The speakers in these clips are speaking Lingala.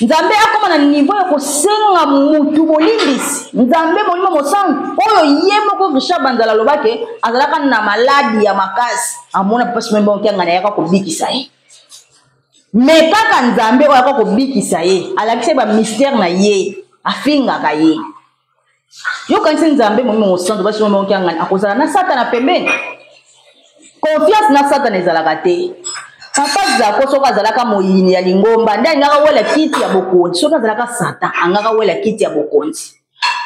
Nzambe akoma na niveau ya kosenga mutu bolimbisi. Nzambe Molimo Mosantu oyo ye moko Richard Banzala alobake azalaka na maladi ya makasi, amona papa Simon Kimbangu Kiangani ayaka kobikisa ye. Me kaka Nzambe oyo ayaka kobikisa ye, alakisa ye ba mystère na ye, afingaka ye. Yo kanisi Nzambe Molimo Mosantu papa Simon Kimbangu Kiangani akozala na Satana pembeni? Confiance na Satana ezalaka te. Papa Zako soki azalaka moyini ya lingomba nde alingaka wela kiti ya bokonzi. Soki azalaka Satan angaka wela kiti ya bokonzi.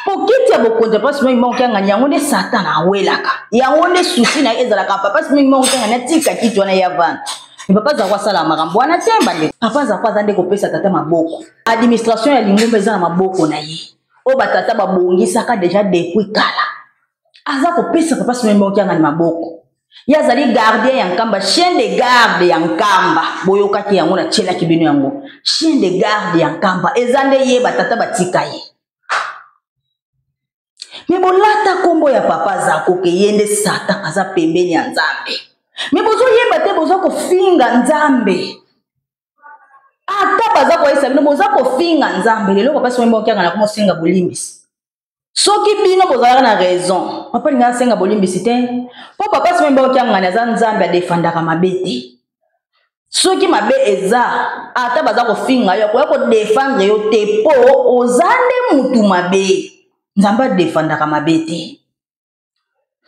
Po kiti ya bokonzi ya Papa Simon Kimbangu Kiangani yango nde Satan awelaka. Yango nde souci na ye ezalaka Papa Simon Kimbangu Kiangani atika kiti wana ye avanda. Mais Papa Zako asala makambo wana te bande. Papa Zako aza nde kopesa tata maboko. Administration ya lingomba eza na maboko na ye. Oyo ba tata babongisaka deja depuis kala. Aza kopesa Papa Simon Kimbangu Kiangani maboko. Ye azali gardien ya Nkamba, chien de garde ya Nkamba. Boyokaki yango, natielaki bino yango. Chien de garde ya Nkamba eza nde ye, batata batika ye. Me bolata kombo ya Papa Zako ke ye nde Satan aza pembeni ya Nzambe. Me bozoyeba te, boza kofinga Nzambe. Ata baza koyesa bino, boza kofinga Nzambe. Lelo Papa Simon Kimbangu Kiangani akomosenga bolimbisi. Soki bino bozalaka na raison, papa alinga asenga bolimbisi te, po Papa Simon Kimbangu Kiangani aza Nzambe, adefendaka mabe te. Soki mabe eza, ata baza kofinga yo, akoya kodefendre yo te, po oza nde mutu mabe. Nzambe adefendaka mabe te.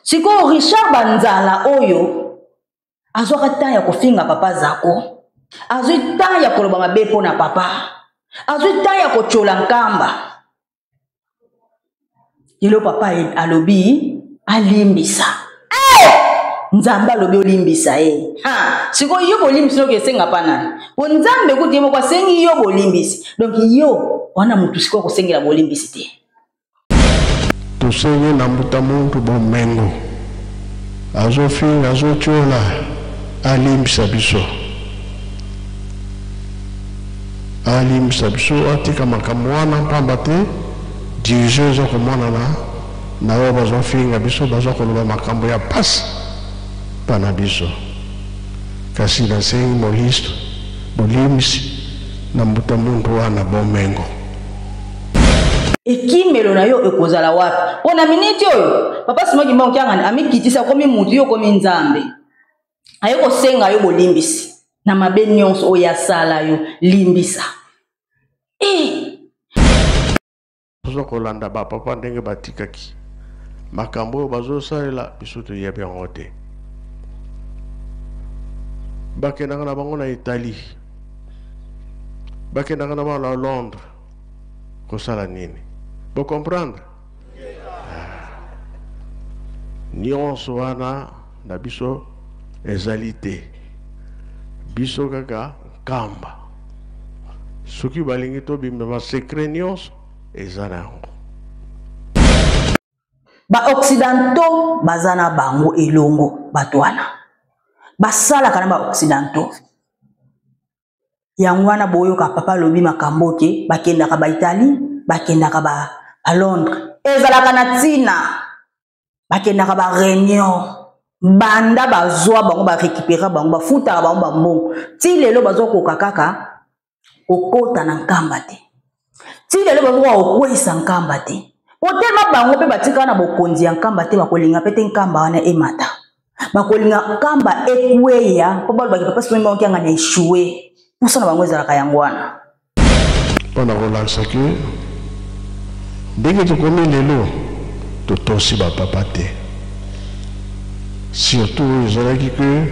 Sikoyo Richard Banzala oyo azwaka temps ya kofinga Papa Zako, azwi temps ya koloba mabe mpo na papa, azwi temps ya kotyola Nkamba. Lelo papa alobi alimbisa. Hey! Nzambe alobi olimbisa ye. Ha, sikoyo yo bolimbisi noki esenga pa nani? Po Nzambe kutu ye moko asengi yo bolimbisi. Donc yo wana mutu sikoyo akosengela bolimbisi te. Tosengi na mbuta muntu bomengo azofinga azotiola alimbisa biso, alimbisa biso, atika makambo wana pamba te division eza komonana na oyo bazofinga biso, baza koloba makambo ya pasi mpa na biso. Kasi nasengi molisto bolimbisi na mbuta muntu wana bomengo. Ekimelo na yo ekozala wapi? Mpo na miniti oyo Papa Simon Kimbangu Kiangani amikitisi, akomi mutu, yo okomi Nzambe. Aye kosenga yo bolimbisi na mabe nyonso oyo asala yo, limbisa. Toza kolanda ba papa ndenge batikaki makambo oyo bazosalela biso, toyebi yango te. Bakendaka na bango na Italie, bakendaka na bango na Londres kosala nini? Bo comprendre? Nyonso wana na biso ezali te, biso kaka Nkamba. Soki balingi tobimba ba secret nyonso eza na yango. Ba occidentaux baza na bango elongo, bato wana basalaka na ba occidentaux. Yango wana boyoka papa alobi makambo ke bakendaka ba Italie, bakendaka ba Londres, ezalaka na ntina. Bakendaka ba réunion, banda bazwa bango, ba récupérer bango, bafutaka bango ba mbongo. Ti lelo bazokoka kaka kokota na Nkamba te, ti lelo bazokoka kokweyisa Nkamba te. Po tellement bango mpe batikala na bokonzi ya Nkamba te, bakolinga mpe te Nkamba wana emata, bakolinga Nkamba ekweya mpo balobaki Papa Simon Kimbangu Kiangani échoué. Mposa na bango ezalaka yango wana. Mpo na kolakisa ke ndenge tokomi lelo totosi ba papa te, surtout oyo ezalaki ke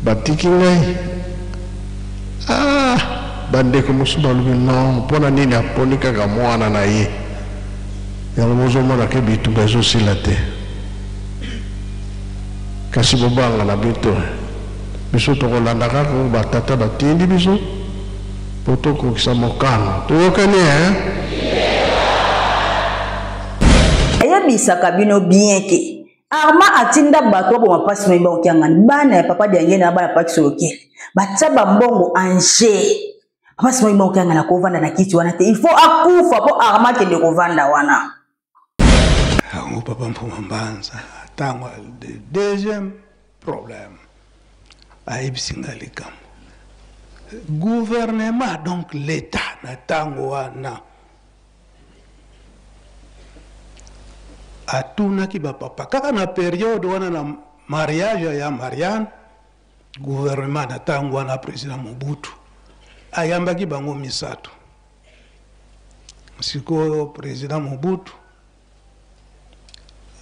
batiki ngai, ah, bandeko mosusu balobi non, mpo na nini aponi kaka mwana na ye? Yango bozomona ke bitumba ezosila te. Kasi bobanga na bino, biso tokolanda kaka oyo batata batindi biso mpo tokokisa mokano. Toyokani, eh? Ayebisaka bino bien ke Armand atinda bato baboma Papa Simon Kimbangu Kiangani, bana ya Papa Diangienda na bana Papa Kisolokele batia bambongo en jeu. Papa Simon Kimbangu Kiangani akovanda na kiti wana te, il faut akufa po Armand akende kovanda wana. Yango Papa Mfuma Mbanza ntango deuxième problème ayebisi nga likambo gouvernement, donc l'État. Na ntango wana atunaki bapapa kaka na periode wana na mariage ya Marianne, gouvernement na ntango wana president Mobutu ayambaki bango misato. Sikoyo president Mobutu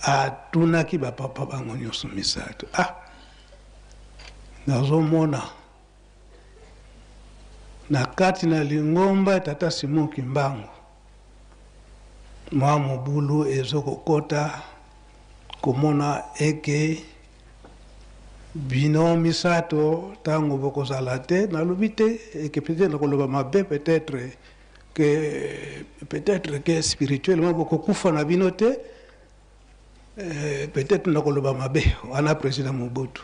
atunaki bapapa bango nyonso misato, ah, nazomona na kati na lingomba ya tata Simon Kimbangu mwa mobulu ezokokota, komona eke bino misato ntango bokozala te. Nalobi te eke peut-être nakoloba mabe, peut-être que peut-être que spirituellement bokokufa na bino te, peut-être nakoloba mabe wana président Mobutu,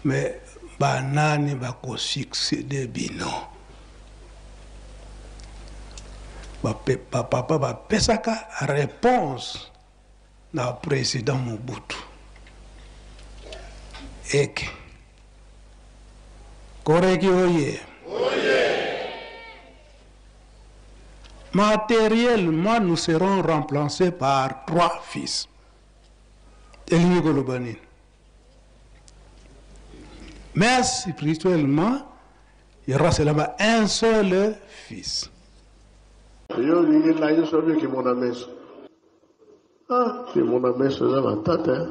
mais banani bakosuccéder bino? Bapapa bapesaka réponse na président Mobutu eke koreki oye, matériellement nous serons remplacés par trois fils. Elingi koloba nini? Mais spirituellement il y aura seulement un seul fils. Yo olingi layiso obi kimona meso. Ah, kimona meso eza matata.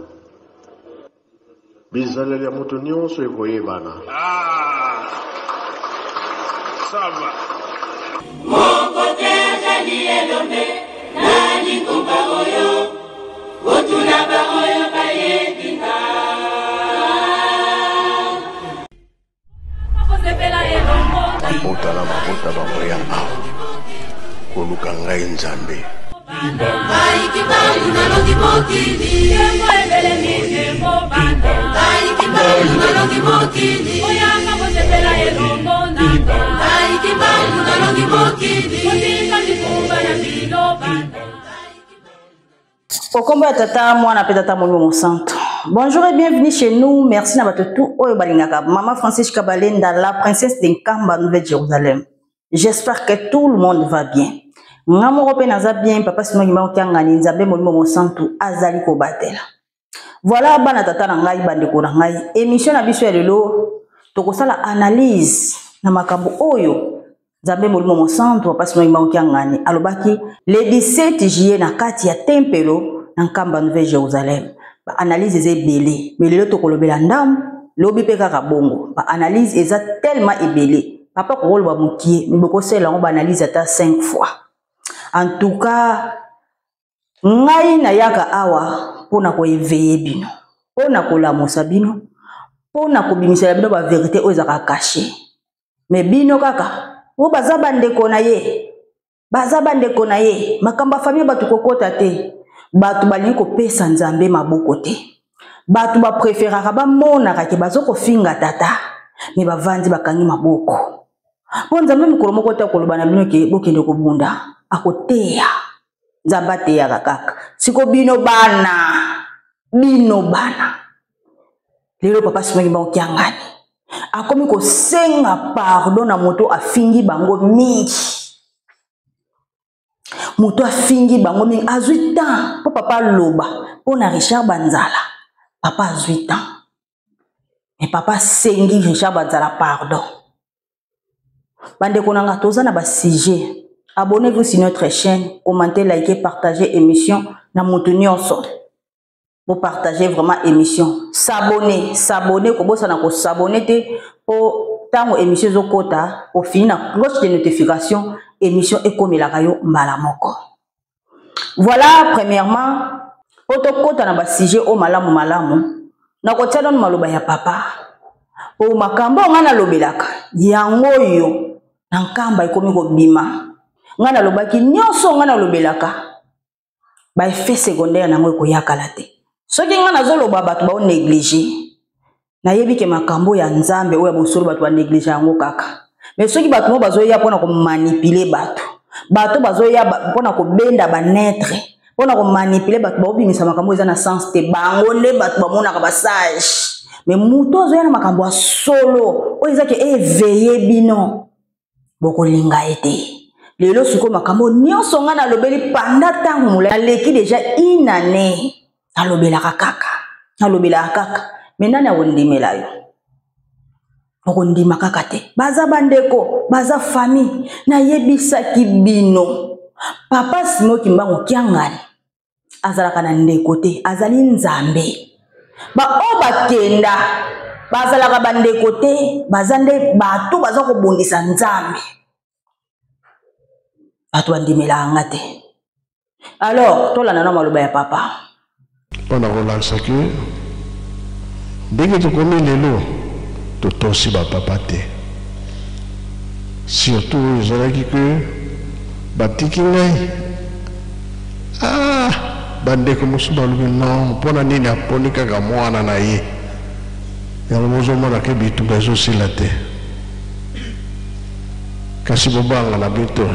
Bizaleli ya moto nyonso ekoyebana. Ah, ça va. Moko te azali elombe na lingomba oyo, otuna baoyo bayebi nga. Mabota na mabota bakoya awa koluka ngai Nzambe. Ngai Kimbangu nalongi mokili, ngai Kimbangu nalongi mokili, ngai Kimbangu nalongi mokili. Okombo ya tata mwana pe tata molimo mosantu. Bonjour et bienvenue chez nous. Merci na bato tout oyo balingaka Mama Francis Kabalenda, la princesse de Nkamba, Nouvelle-Jérusalem. J'espère que tout le monde va bien. Nga moko pe naza bien, papa Simon Kimbangu Kiangani, Nzambe molimo mosantu azali kobatela. Voilà bana tata na ngai, bandeko na ngai. Émission na biso ya lelo tokosala analyse na makambo oyo Nzambe molimo mosantu papa Simon Kimbangu Kiangani alobaki le 17 juillet na kati ya tempelo na Nkamba Nouvelle Jérusalem. Ba analyse eza ebele, mais lelo tokolobela ndambu, lobi pe kaka bongo. Ba analyse eza tellement ebele. Papa kokoloba mokie, mais bokosala yango ba analyse ata 5 fois. En tout cas, ngai nayaka awa mpona koeveille bino, mpona kolamusa bino, mpona kobimisela bino ba vérité oyo ezalaka caché. Mais bino kaka oyo baza bandeko na ye, baza bandeko na ye, makambo ya famille bato kokota te. Bato balingi kopesa Nzambe maboko te. Bato bapréféraka bamonaka ke bazo kofinga tata, mais bavandi bakangi maboko. Mpo Nzambe mokolo moko te akoloba na bino ke bokende kobunda, akoteya. Nzambe ateyaka kaka. Siko bino bana, bino bana. Lelo papa Simon Kimbangu Kiangani akomi kosenga pardon na moto afingi bango mingi. Moto afingi bango mingi, azwi temps po papa aloba po na Richard Banzala. Papa azwi temps. Mais papa asengi Richard Banzala pardon. Bandeko na nga toza na ba sujet. Abonnez-vous sur notre chaîne, commentez, likez, partagez émission na moto nyonso. Vous partagez vraiment émission. S'abonner, s'abonner, kobosana ko s'abonner te po tango émission ezokota, au fini na cloche de notification, émission ekomelaka yo mbala moko. Voilà, premièrement, po tokota na ba sujet o malamu malamu, na kotia nanu maloba ya papa. Po makambo nga nalobelaka yango oyo na Nkamba ekomi kobima. Nga nalobaki nyonso nga nalobelaka, ba effet secondaire nango ekoyakala te. Soki nga nazoloba bato bao négliger, nayebi ke makambo ya Nzambe oyo ya bosolo bato ba négliger yango kaka. Mais soki bato moko bazoya mpona komanipuler bato, bato bazoya mpona kobenda ba neutre, mpona komanipuler bato baobimisa makambo eza na sens te, bango nde bato bamonaka ba sage. Mais moto azoya na makambo ya solo oyo eza ke éveiller bino. Bokolinga ye te. Lelo sikoyo makambo nyonso ngai nalobeli panda ntango molai, naleki deja une année nalobelaka kaka, nalobelaka kaka, me nani akondimela yo? Okondima kaka te. Baza bandeko, baza famille. Nayebisaki bino, papa Simon Kimbangu Kiangani azalaka na ndeko te, azali Nzambe. Baoyo bakenda bazalaka bandeko te, baza nde bato baza kobundisa Nzambe. Bato bandimelaka nga te. Alors tolanda na maloba ya papa mpo na kolakisa ke ndenge tokomi lelo totosi bapapa te, surtout oyo ezalaki ke batiki ngai. Ah, bandeko mosusu balobi non, mpo na nini aponi kaka mwana na ye? Yango bozomona ke bitumba ezosila te. Kasi bobanga na bino,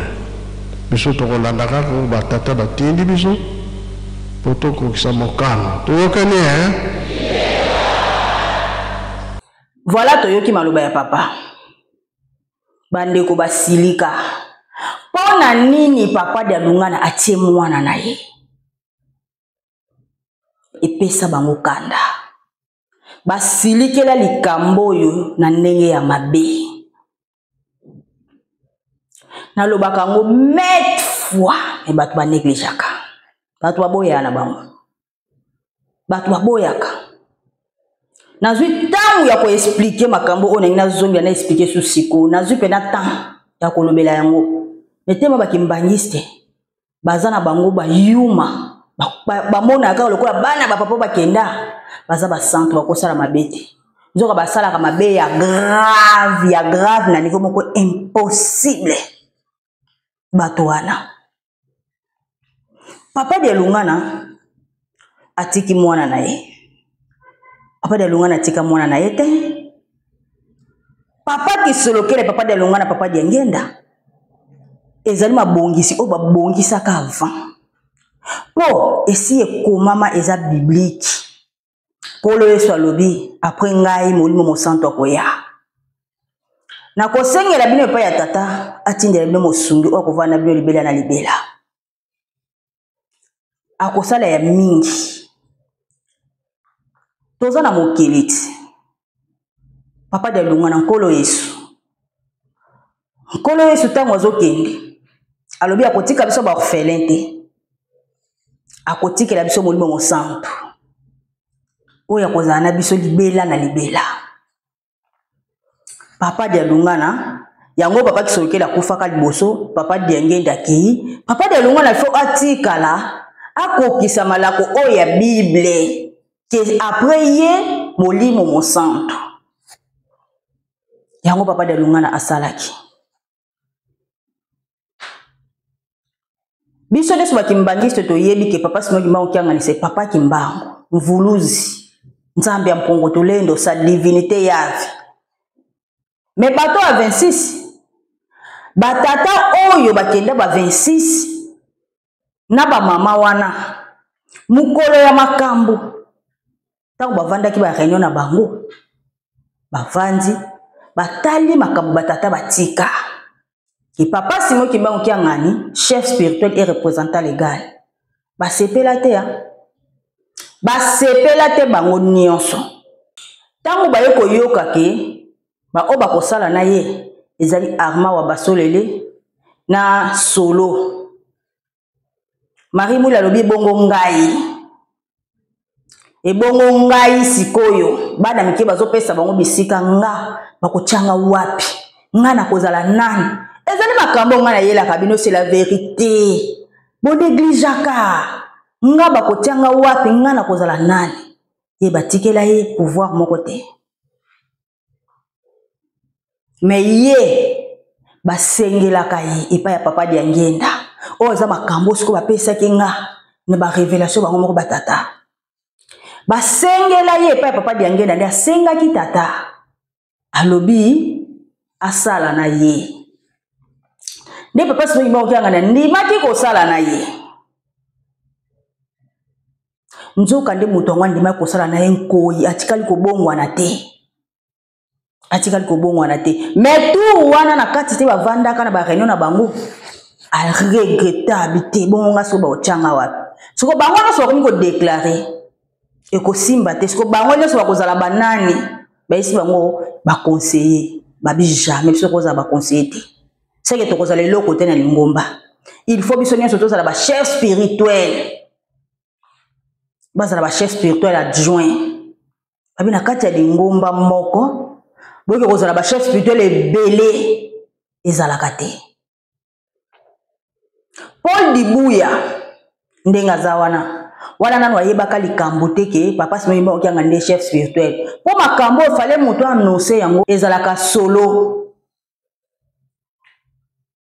biso tokolanda kaka oyo batata batindi biso mpo tokokisa mokano. Toyokani eh? Voilà, toyoki maloba ya papa. Bandeko basilika. Mpo na nini papa Dialungana atie mwana na ye? Epesa bango kanda. Basilikela likambo oyo na ndenge ya mabe. Nalobaka yango maintes fois, me bato banegligeaka, bato baboyaka na bango, bato baboyaka. Nazwi ntango ya koexplike makambo oyo nangi nazongela na explike su sikoyo, nazwi mpena ntango ya kolobela yango. Metema bakimbangiste baza na bango bayuma, bamonaka kaka lokola bana bapapa bakenda baza basantu, bakosala mabe te. Nzoka basalaka mabe ya grave, ya grave na niveau moko impossible. Bato wana, papa Dialungana atiki mwana na ye, papa Dialungana atika mwana na ye te. Papa Kisolokele, papa Dialungana, papa Diangenda, ezali mabongisi oyo babongisaka avant, mpo esi ekomama, eza biblique. Nkolo Yesu alobi, apres ngai Molimo Mosantu akoya, nakosengela bino epai ya Tata atindela bino mosungi oyo akovanda na bino libela na libela. Akosala ya mingi. Toza na mokili ti papa Dialungana na Nkolo Yesu. Nkolo Yesu ntango azokende alobi akotika biso ba orphelin te, akotikela biso Molimo Mosantu oyo akozala na biso libela na libela. Papa Dialungana yango papa Kisolokele akufaka liboso, papa Diangenda akei, papa Dialungana fo atikala akokisa malako oyo ya Bible ke après ye Molimo Mosantu. Yango papa Dialungana asalaki. Biso nyonso bakimbangiste toyebi ke papa Simon Kimbangu Kiangani c'est papa Kimbangu Mvuluzi, Nzambe ya Mpongo Tolendo, sa divinité yave. Mais bato ya 26, batata oyo bakenda ba 26 na bamama wana mokolo ya makambo, ntango bavandaki ba réunion na bango, bavandi batali makambo batata batika. Ke papa Simon Kimbangu Kiangani, chef spirituel et représentant légal, basepela te, ya basepela te bango nyonso. Ntango baye koyoka ke baoyo bakosala na ye ezali Armand wa Basolele na Solo, Marie Mwila alobi ebongo ngai, ebongo ngai sikoyo bana mike bazopesa bango bisika, nga bakotyanga wapi? Nga nakozala nani? Ezali makambo nga nayelaka bino, c'est la vérité. Bonegligeaka nga, bakotyanga wapi? Nga nakozala nani? Ye batikela ye pouvoir moko te. Me ye basengelaka ye epai ya papa Diangenda. Oyo eza makambo sikoyo bapesaki nga na barevelation bango moko batata. Basengela ye epai ya papa Diangenda, nde asengaki tata, alobi asala na ye. Nde papa Simon Kimbangu Kiangani andimaki kosala na ye. Nzoka nde moto yango andimaki kosala na ye, nkoi atikali kobongwana te. Atikali kobongwana te. Mais tour wana na kati te bavandaka na ba réunion na bango, aregreta abi te, bongo nga soki baotyanga wapi? Soko bango nyonso bakomi kodeklare ekosimba te. Soko bango nyonso bakozala banani? Bayesi bango baconseiller, babi jamais biso kozala baconseiller te, seke tokozala eloko te na lingomba. Il faut biso nyonso tozala bachef spirituel, bazala bachef spirituel adjoint. Babi na kati ya lingomba moko boyoki kozala bachef spirituel ebele ezalaka te. Paul Dibuya ndenge aza wana wana nanu ayebaka likambo te ke papa Simon Kimbangu Kiangani nde chef spirituel, mpo makambo oyo fale moto anonse yango ezalaka solo.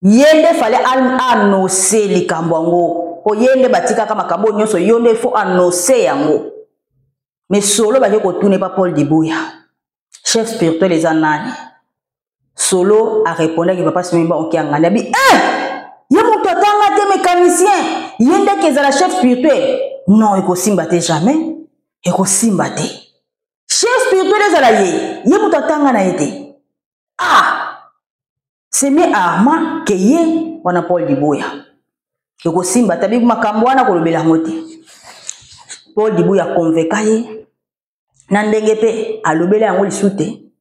Ye nde fale anonse likambo yango, mpo ye nde batikaka makambo oyo nyonso, yo nde fo anonse yango. Mais solo bake kotuna epa Paul Dibuya, chef spirituel eza nani? Solo arepondaki papa Simon Kimbangu Kiangani, abi eh, ye moto atanga te, mécanicien, ye ndeke ezala chef spirituel? Non, ekosimba te, jamais ekosimba te. Chef spirituel ezala ye, ye moto atanga na ye te. Ah, seme arma ke ye wana Paul Dibuya ekosimba te, abi makambo wana kolobela yango te. Paul Dibuya convoka ye na ndenge mpe alobela yango lisusu te,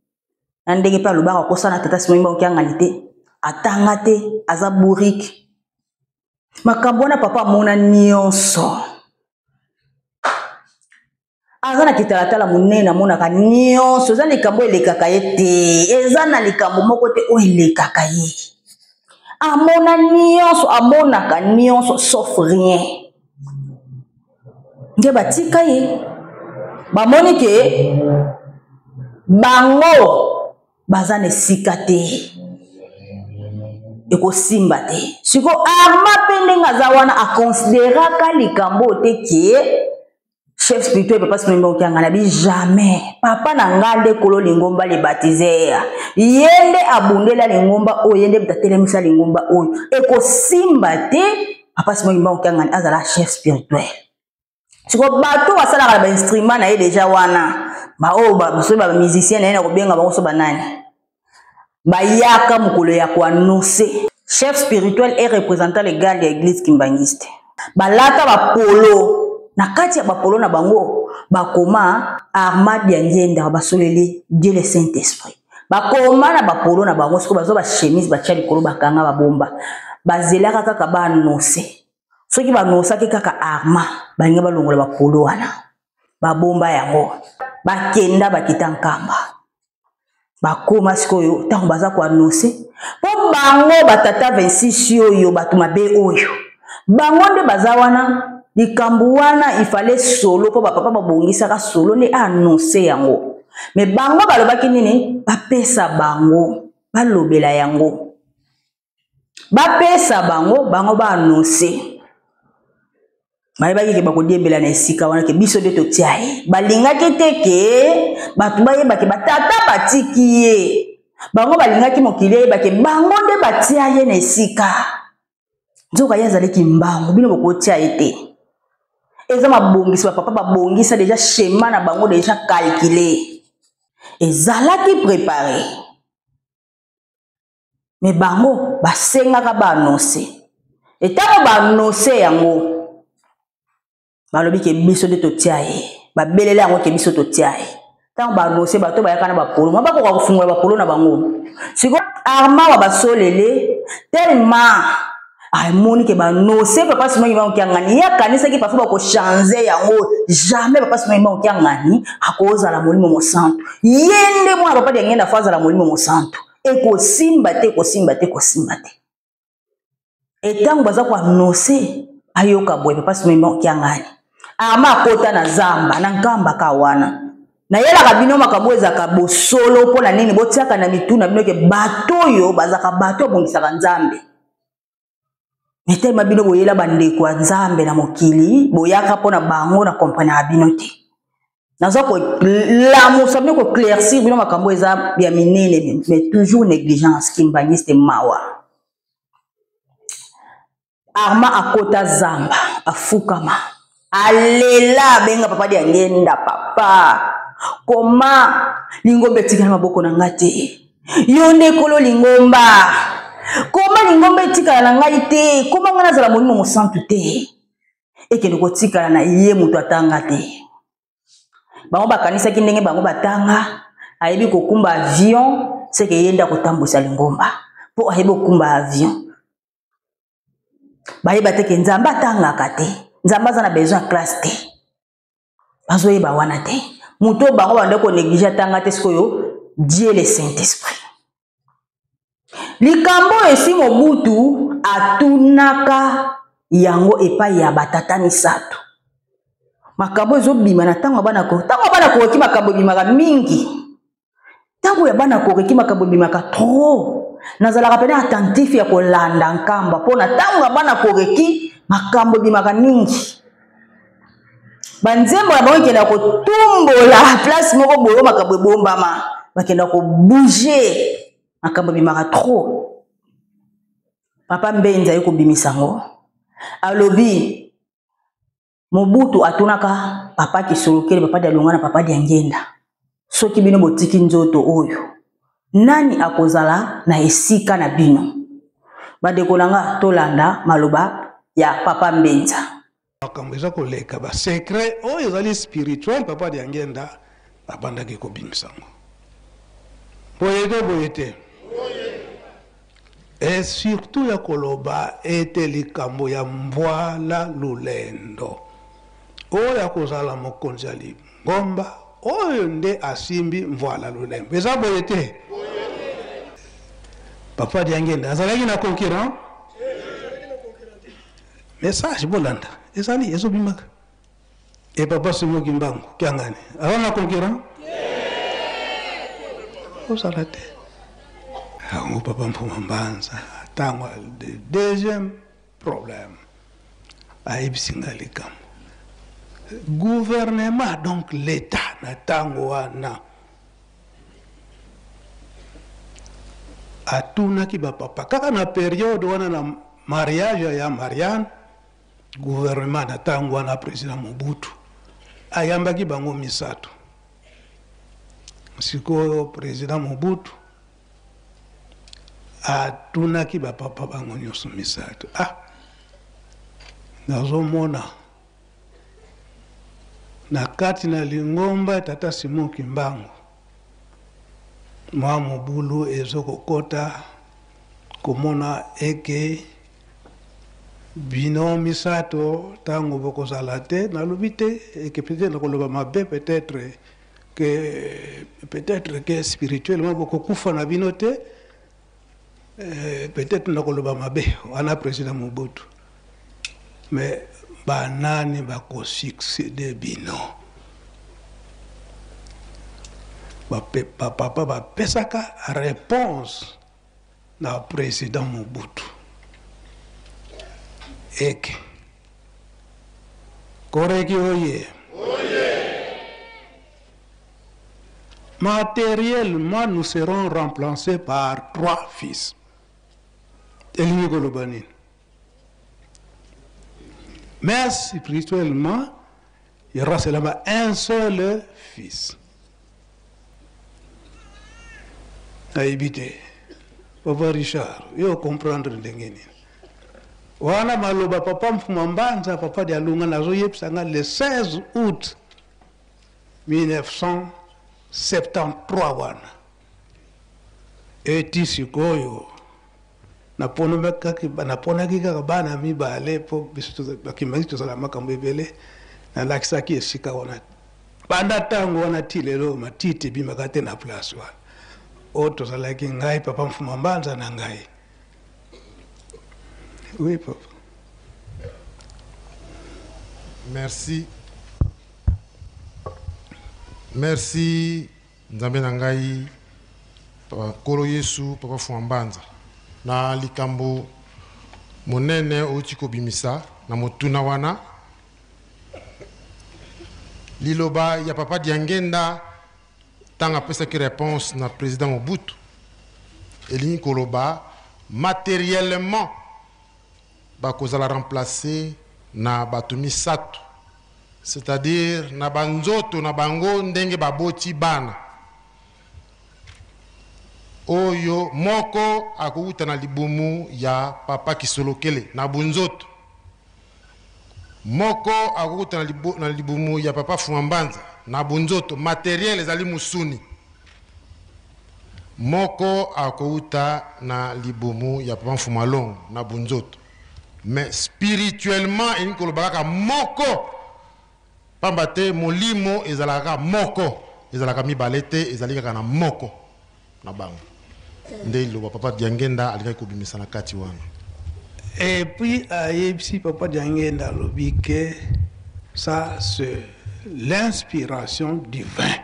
na ndenge mpe alobaka akosana tata Simon Kimbangu Kiangani te, atanga te, aza bourrique. Makambo wana papa amona nyonso, aza na kitalatala monene, amonaka nyonso. Eza likambo elekaka ye te, eza na likambo moko te oyo elekaka ye. Amona nyonso, amonaka nyonso sauf rien. Nde batika ye, bamoni ke bango baza na esika te, ekosimba te. Siko Arma mpe ndenge aza wana akonsideraka likambo te ke chef spirituel papa Simon Kimbangu Kiangani, abi jamais, papa na nga nde kolo lingomba, le baptiseur, ye nde abundela lingomba oyo, ye nde moto atelemisa lingomba oyo, ekosimba te papa Simon Kimbangu Kiangani azala chef spirituel. Siko bato basalaka na bainstrument na ye deja wana, baoyo soki bamusicien na ye na kobenga bango so banani, bayaka mokolo ya koannonce chef spirituel et représentant légal ya église kimbanguiste, balata bapolo, na kati ya bapolo na bango bakoma Armad ya Ngienda basoleli Dieu le Saint Esprit, bakoma na bapolo na bango. Sikoyo bazwa bachemise batya likolo, bakanga babomba, bazelaka kaka baannonce. Soki banosaki kaka Arma, balingi balongola bapolo wana, babomba yango, bakenda bakita Nkamba, bakoma. Sikoyo ntango baza koannonce, mpo bango batata 26 oyo bato mabe oyo, bango nde baza wana. Likambo wana ifale solo, mpo bapapa babongisaka solo nde annonce yango. Me bango balobaki nini? Bapesa bango balobela yango, bapesa bango, bango baannonce. Bayebaki ke bakodiembela na esika wana ke biso nde totia ye. Balingaki te ke bato bayeba ke batata batiki ye. Bango balingaki mokili eyeba ke bango nde batia ye na esika. Nzoka ye azalaki mbangu, bino bokotia ye te. Eza mabongisi bapapa babongisa deja, schéma na bango deja calculé, ezalaki préparé. Me bango basengaka baannonce. Etango baannonce yango, balobi ke biso nde totia ye, babelele yango ke biso totia ye. Ntango baannonce, bato bayaka na bapolo ma bakoka kofungola bapolo na bango. Siko Arma wa basolele tellement amoni ke banose papa Simon Kimbangu Kiangani, ye akanisaki parfois bakochange yango. Jamais papa Simon Kimbangu Kiangani akozala molimo mosantu. Ye nde mwana papa Diangenda, fo azala molimo mosantu. Ekosimba te, ekosimba te, ekosimba te. Etango baza koannonce, ayoka boye papa Simon Kimbangu Kiangani, Arma akota na zamba na Nkamba ka wana. Nayelaka bino makambo ezalaka bosolo. Mpo na nini botiaka na mitu na bino ke bato oyo bazalaka bato abongisaka Nzambe? Mitema bino boyela bandeko ya Nzambe na mokili, boyaka mpo na bango, na komprenaka bino te. Naza kolamusa bino, koeclaircir bino makambo eza ya minene, mais toujours négligence kimbangiste, mawa. Arma akota zamba, afukama, alela, abenga papa Diangenda: "Papa, koma Lingomba etikala maboko na ngai te. Yo nde kolo lingomba. Koma lingomba etikala na ngai te. Koma ngai nazala Molimo Mosantu te. Ekende kotikala na ye moto atanga te. Bango bakanisaki ndenge bango batanga, ayebi kokumba avion, seke ye nde akotambwisa lingomba mpo ayebi kokumba avion. Bayeba te ke Nzambe atangaka te, Nzambe aza na besoin ya classe te. Bazoyeba wana te. Moto oyo bango banda konéglige atanga te, sikoyo Dieu le Saint-Esprit. Likambo oyo esi Mobutu atunaka yango epai ya batata misato. Makambo ezobima na ntango ya bana ko, ntango ya bana koki makambo ebimaka mingi. Ntango ya bana koreki makambo ebimaka trop. Nazalaka pene attentif ya kolanda nkamba mpo na ntango ya bana koreki makambo ebimaka mingi. Banzembo na bango ekenda kotumbola place moko boye makambo ebombama, bakenda kobouger, makambo ebimaka trop. Papa Mbenza aye kobimisa yango, alobi Mobutu atunaka papa Kisolokele, papa Dialungana na papa Diangienda, soki bino botiki nzoto oyo, nani akozala na esika na bino? Bandeko na nga, tolanda maloba ya papa Mbenza. Makambo eza koleka ba secret oyo ezali spirituel, papa Diangienda abandaki kobimisa yango. Boye te, boye te. Et surtout ya koloba ete likambo ya Mvuala Lulendo oyo akozala mokonzi ya lingomba oyo nde asimbi Mvuala Lulembo. Eza boye te? Papa Diangienda azalaki na concurrent? Message bolanda ezali ezobimaka. Et papa Simon Kimbangu Kiangani aza na concurrent? Ozala te. Yango papa Mfuma Mbanza ntango deuxième problème ayebisi nga likambo gouvernement donc l'état na ntango wana atunaki bapapa kaka na periode wana na mariage ya Marianne. Gouvernement na tango wana president Mobutu ayambaki bango misato. Sikoyo president Mobutu atunaki ba papa bango nyonso misato, ah, nazomona na kati na lingomba tata Simon Kimbangu mwa mobulu ezokokota komona eke Bino misato tango bokozala te, nalobi te eke peut-être nakoloba mabe, peut-être que, peut-être que spirituellement bokokufa na bino te, peut-être nakoloba mabe wana président Mobutu, mais banani bako succéder bino? Ba papa bapesaka réponse na president Mobutu eke koreki oye Matériellement, nous serons remplacés par 3 fils. Elingi koloba nini? Mais spirituellement, il y aura seulement un seul fils. Nayebi te. Papa Richard, yo comprendre ndenge nini? Wana maloba papa Mfuma Mbanza, papa Dialunga nazoyebisa nga le 16 août 1973 wana. Eti sikoyo naponaki kaka bana mibale po biso bakimbangi tozala makambo ebele, nalakisaki esika wana. Banda tango wana ti lelo matiti ebimaka te na place wana. Oyo tozalaki ngai papa Mfuma Mbanza na ngai. Oui papa. Merci. Merci Nzambe na ngai papa Nkolo Yesu papa Mfuma Mbanza na likambo monene outi kobimisa na motuna wana. Liloba ya papa Diangenda tango apesaki reponse na president Mobutu elingi koloba materiellement bakozala remplacer na bato misato, c'est-à-dire na ba nzoto na bango ndenge baboti bana. Oyo moko akowuta na libumu ya Papa Kisolokele na bunzoto, moko akowuta na, libu, na libumu ya Papa Fumambanza na bunzoto, materiel ezali musuni. Moko akowuta na libumu ya Papa Mfumalongo na bunzoto. Mais spirituellement elingi koloba kaka moko, pamba te molimo ezalaka kaka moko, ezalaka mibale te, ezali kaka na moko na bango. Nde liloba Papa Diangenda alingaki kobimisa na kati wana. Et puis ayebisi Papa Diangenda alobi que ça c'est l'inspiration divin.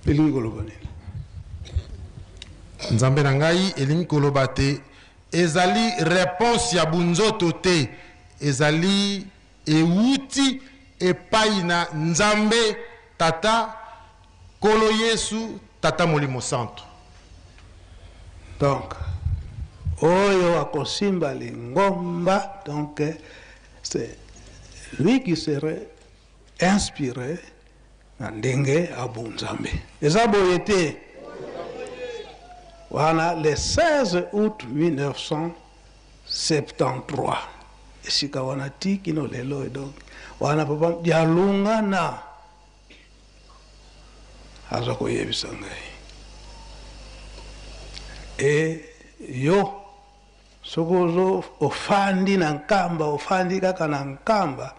Elingi koloba nini? Nzambe na ngai, elingi koloba te ezali reponse ya bunzoto te, ezali ewuti epayi na Nzambe Tata, Nkolo Yesu, Tata Molimo Santu. Donc oyo akosimba lingomba, donc c'est lui qui serait inspiré na ndenge ya bonzambe. Eza boye te? Wana le 16 août 1973 esika wana ti kino lelo. Donc wana papa Dialungana aza koyebisa ngai e yo soki ozo ofandi na Nkamba, ofandi kaka na Nkamba,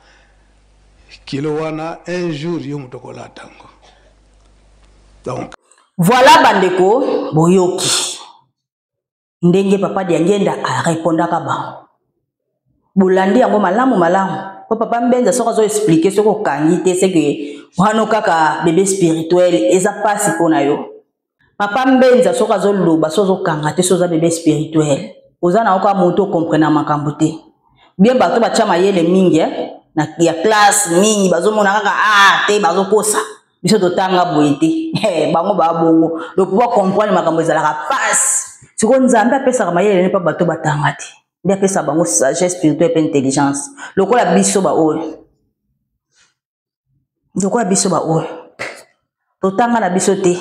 kilo wana un jour yo moto okolata yango. Donc voilà bandeko, boyoki ndenge papa Diangienda arepondaka bango, bolandi yango malamu malamu. Po papa Mbenza soki azo expliquer, soki okangi te, c'est que wana kaka bebe spirituel eza pasi mpo na yo. Papa Mbenza soki azoloba, soki ozokanga te, soki oza bebe spirituel, oza na oka moto okomprena makambo te bien. Bato batya mayele mingi eh? na ya classe mingi bazomona kaka ah te, bazokosa biso totanga boye te. Eh, bango babongo donc po comprendre makambo ezalaka pasi. Sikoyo Nzambe apesaka mayele ne mpa bato batanga te, nde apesa bango sagesse spirituelle mpe intelligence, lokola biso baoyo, lokola biso baoyo totanga na biso te.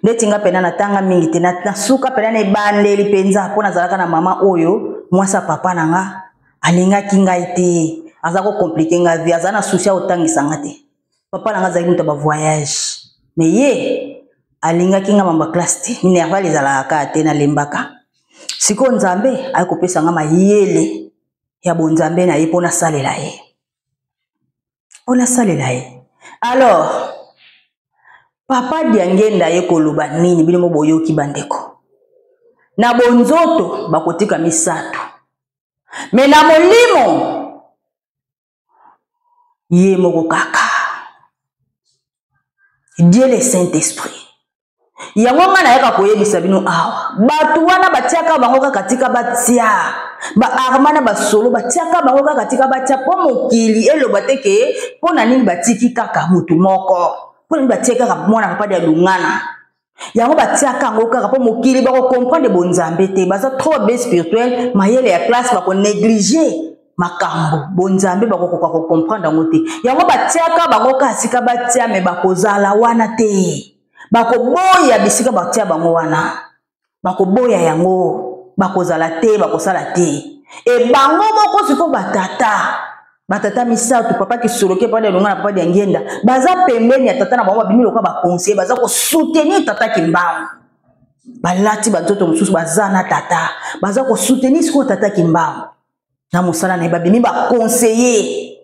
Ndeti nga mpena natanga mingi te, nasuka mpena na ebandeli mpenza, mpo nazalaka na mama oyo mwasi ya papa na nga alingaki ngai te, aza kocompliquer ngai vie, aza na souci ya kotangisa nga te. Papa na nga azalaki moto ya bavoyage, mais ye alingaki nga mamba classe te, minerval ezalaka kaka te, nalembaka. Sikoyo Nzambe aye kopesa nga mayele ya bonzambe na ye mpo nasalela ye, mpo nasalela ye. Alors papa Diangenda ye koloba nini? Bino mo boyoki bandeko, na bonzoto bakotika misato, me na molimo ye moko kaka, Dieu le Saint-Esprit. Yango ngai nayaka koyebisa bino awa, bato wana batiaka bango kaka tika batia baarma na basolo, batiaka bango kaka tika batia, mpo mokili eloba te ke mpo na nini batiki kaka motu moko, mpo na nini batie kaka mwana papa ya Lungana. Yango batiaka yango kaka mpo mokili bakokomprendre bonzambe te, baza trop be spirituel, mayele ya classe bakonéglige makambo bonzambe, bakokoka kokomprendre yango te. Yango batiaka bango kaka sika batia, me bakozala wana te, bakoboya bisika batia bango wana, bakoboya yango, bakozala te, bakosala te. E bango moko sikoyo batata, batata misato, papa Kisoloke, papa Dialunga na papa Diangienda, baza pembeni ya tata na bango, babimi lokola baconseiller, baza kosoutenir tata Kimbangu, balati banzoto mosusu, baza na tata, baza kosoutenir sikoyo tata Kimbangu na mosala na ye, babimi baconseiller.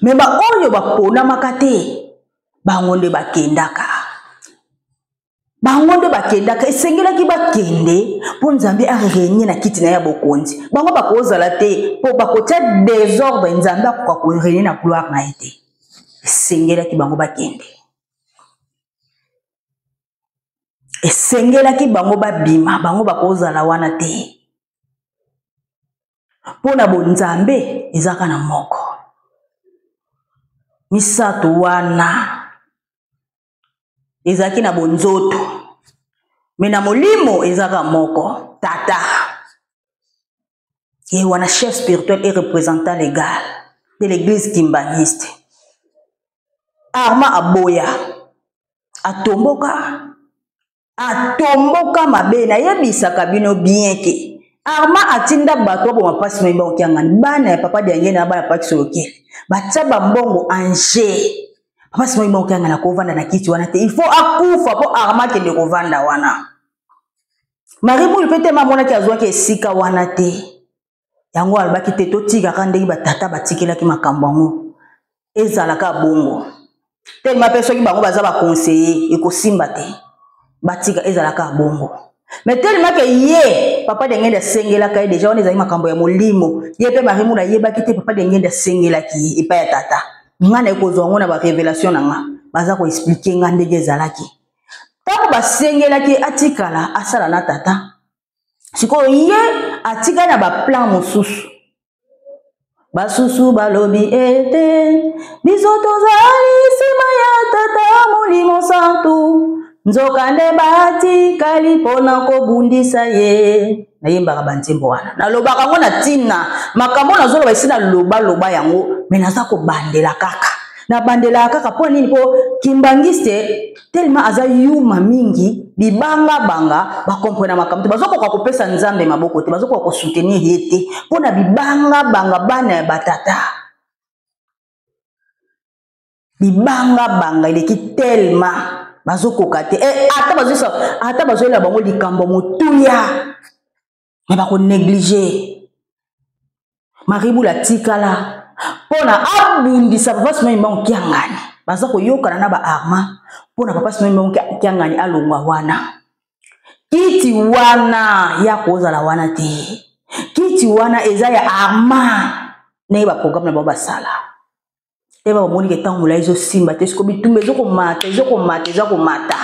Me baoyo baponamaka te, bango nde bakendaka, bango nde bakendaka. Esengelaki bakende mpo Nzambe arenye na kiti na ye ya bokonzi. Bango bakozala te mpo bakotia desordre, Nzambe akoka korenye na gloire na ye te. Esengelaki bango bakende, esengelaki bango babima, bango bakozala wana te mpo na bonzambe ezaka na moko. Misato wana ezalaki na bonzoto, me na molimo ezaka moko, tata ye wana, chef spirituel et représentant légal de l'église kimbaniste. Arma aboya, atomboka. Atomboka mabe, nayebisaka bino bien ke Arma atinda bato baboma mpasi mai baokiangani bana ya papa Diangene na bana papa Kisolokele batia bambongo en jeu. Papa Simon Kimbangu Kiangani akovanda na kiti wana te, il faut akufa mpo Arma akende kovanda wana. Marie Bulu mpe te amonaki azwaki esika wana te, yango alobaki te totikaka ndenge batata batikelaki makambo yango ezalaka bongo telema mpe soki bango baza baconseiller ekosimba te, batika ezalaka bongo. Mais tellement ke ye papa Dengende asengelaka ye deja, wana ezali makambo ya molimo. Ye mpe Marie Mula ayebaki te papa Dengende asengelaki ye epai ya tata. Nga naye kozwa yango na barevelation na nga, baza koexplike nga ndenge ezalaki ntango basengelaki ye atikala asala na tata. Sikoyo ye atikali na baplan mosusu. Basusu balobi ete biso tozali nsima ya tata Molimo Santu, nzokande batikali mpo na kobundisa ye. Nayembaka banzembo wana, nalobaka yango na ntina makambo nazoloba esi nalobaloba yango, me naza kobandela kaka, nabandelaka kaka. Mpo nini? Mpo kimbangiste tellement aza yuma mingi, bibangabanga, bakomprena makambo te, bazokoka kopesa Nzambe maboko te, bazokoka kosoutenir ye te mpo na bibangabanga. Bana ya batata, bibangabanga eleki tellement bazokoka te. E, ata bazoyesa, ata bazoyela bango likambo motuya, me bakoneglige. Maribula atikala mpo na abundisa papa Simon Kimbangu Kiangani. Baza koyokana na baarma mpo na papa Simon Kimbangu Kiangani alongwa wana. Kiti wana ya kozala wana te, kiti wana eza ya arma ndenge baprogramme na bango basala te. Bamoni ke ntango molai ezosimba te, siko bitumba ezokomata, ezokomata, eza komata.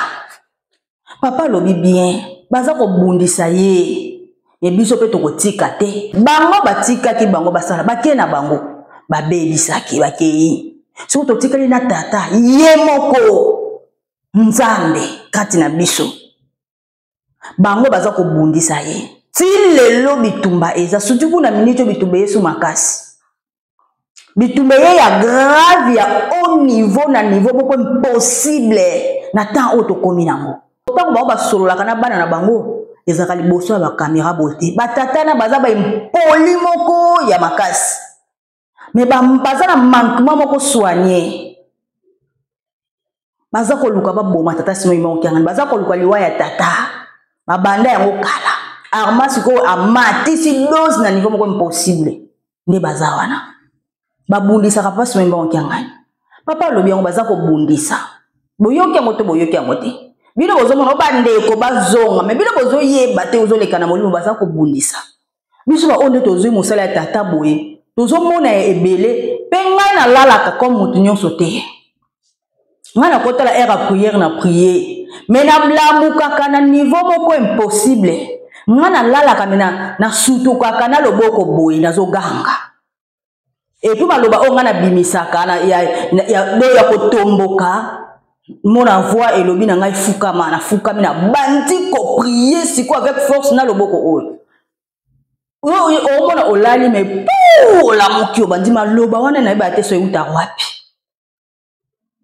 Papa alobi bien, baza kobundisa ye, me biso mpe tokotika te. Bango batikaki bango basala, bakei na bango, babebisaki, bakei. Soki totikali na tata ye moko Nzambe kati na biso, bango baza kobundisa ye ti lelo. Bitumba eza surtout kuna miniti oyo, bitumba eyesu makasi, bitumba eye ya grave, ya haut niveau, na niveau moko impossible na temps oyo tokomi nango. Ntango bango basololaka na bana na bango, ezalaka liboso ya bakamera boye te. Batata na baza baimpoli moko ya makasi, me baza na manquement moko soigne. Baza koluka baboma tata Simon Kimbangu Kiangani, baza koluka liwa ya tata, babanda yango kala. Arma sikoyo amatisi dose na niveau moko impossible, nde baza wana babundisaka papa Simon Kimbangu Kiangani. Papa alobi yango, baza kobundisa, boyoki yango te, boyoki yango te. Bino bozomona bandeko bazonga, me bino bozoyeba te, ozoleka na molimo. Baza kobundisa biso baoyo nde tozwi mosala ya tata boye, tozomona ya ebele. Mpe ngai nalalaka comme moto nyonso te. Ngai nakotala heure ya priere na prie, me nalamukaka na niveau moko impossible. Ngai nalalaka, me nasutukaka na loboko boye, nazoganga. Epuis maloba oyo ngai nabimisaka ya kotomboka, mona voix elobi na ngai fukama, nafukami, nabandi koprie sikoyo avec force na loboko oyo. Omona olali, me pu olamuki, obandi maloba wana, nayeba te so euta wapi.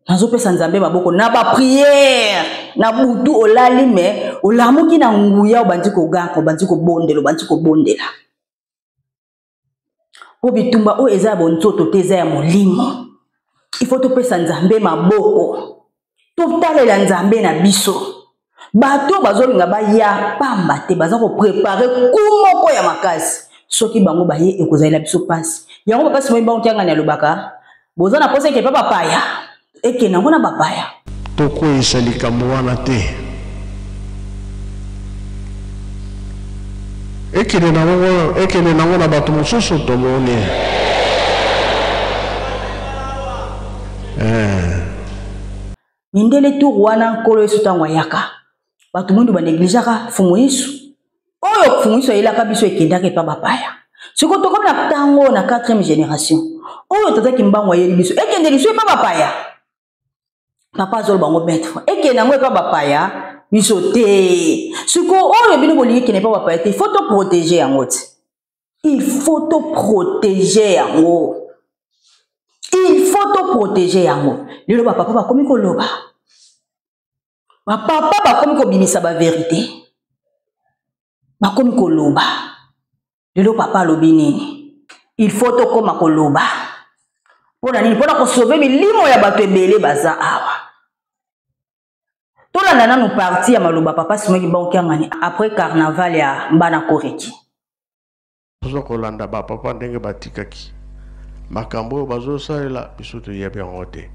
Nazopesa Nzambe maboko na bapriere na butu. Olali, me olamuki na nguya, obandi koganga, obandi kobondela, obandi kobondela. Mpo bitumba oyo eza ya bonzoto te, eza ya molimo. Il faut topesa Nzambe maboko, totalela Nzambe na biso. Bato bazolinga baya pamba te, baza koprepare ku moko ya makasi. Soki bango baye, ekozalela biso mpasi. Yango papa Simon Kimbangu Kiangani alobaka, boza na posa eke pa bapaya, ekende yango na bapaya. Tokweyisa likambo wana te, ekende nango, ekende nango na bato mosusu tomoni. Mindele tour wana, Nkolo Yesu ntango ayaka, bato mwindu banegligeaka Fumu Yesu. Oyo Fumu Yesu ayelaka biso ekendaka epa bapaya. Sikoyo tokomi na ntango na 4e génération oyo tata Kimbangu ayeli biso, ekende lisu epa bapaya. Papa azoloba yango maître, ekende yango epa bapaya, biso te. Sikoyo oyo bino bolingi ekende epa bapaya te, il faut toprotege yango te, il faut toprotege yango, il faut toprotege yango. Lelo bapapa bakomi koloba. Bapapa bakomi kobimisa baverité, bakomi koloba. Lelo papa alobi nini? Il faut tokóma koloba. Mpo na nini? Mpo na kosauve milimo ya bato ebele baza awa. Tolanda nanu parti ya maloba papa Simon Kimbangu Kiangani après carnaval ya Mbana Koreki. Toza kolanda ba papa ndenge batikaki makambo oyo bazosalela biso, toyebi yango te.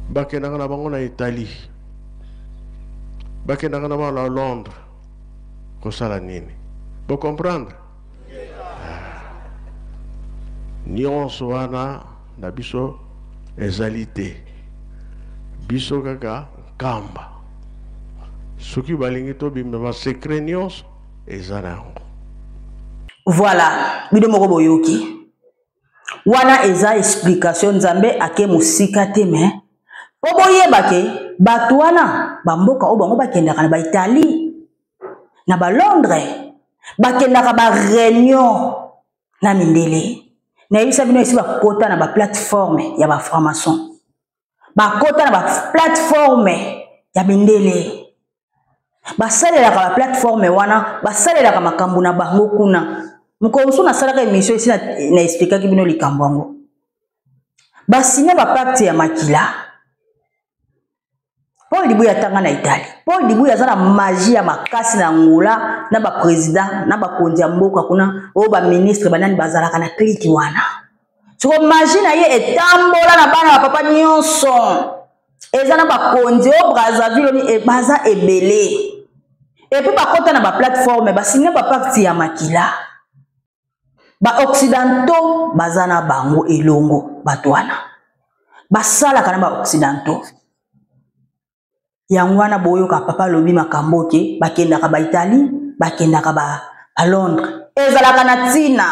Bakendaka na bango na Italie, bakendaka na bango na Londres kosala nini? Bocomprendre nyonso wana na biso ezali te. Biso kaka Nkamba. Soki balingi tobima basekre nyonso eza na yango. Voilà, bino moko boyoki. Wana eza explication. Nzambe ake mosika te, me mpo boyeba ke bato wana bamboka oyo bango bakendaka na baItalie, na baLondres, bakendaka baréunion na mindele. Nayebisa bino esi bakota na baplateforme ya bafranc-maçon, bakota na baplateforme ya mindele, basalelaka baplateforme wana, basalelaka makambo na bango kuna. Mokolo mosusu nasalaka émission esi na explikaki bino likambo yango. Basinya bapacte ya makila. Paul Dibuya atanga na Italie. Paul Dibuya aza na magie ya makasi na Angola, na baprésident, na bakonzi ya mboka kuna, oyo baministre banani bazalaka na kliki wana. Siko magie na ye etambola na bana bapapa nyonso, eza na bakonzi oyo Brazzaville oni e, baza ebele. Epuis bakota na baplateforme, basigne bapacte ya makila. Baoccidentaux baza na bango elongo. Bato wana basalaka na baoccidentaux. Yango wana boyoka papa alobi makambo ke bakendaka baItalie, bakendaka baLondres, ezalaka na ntina.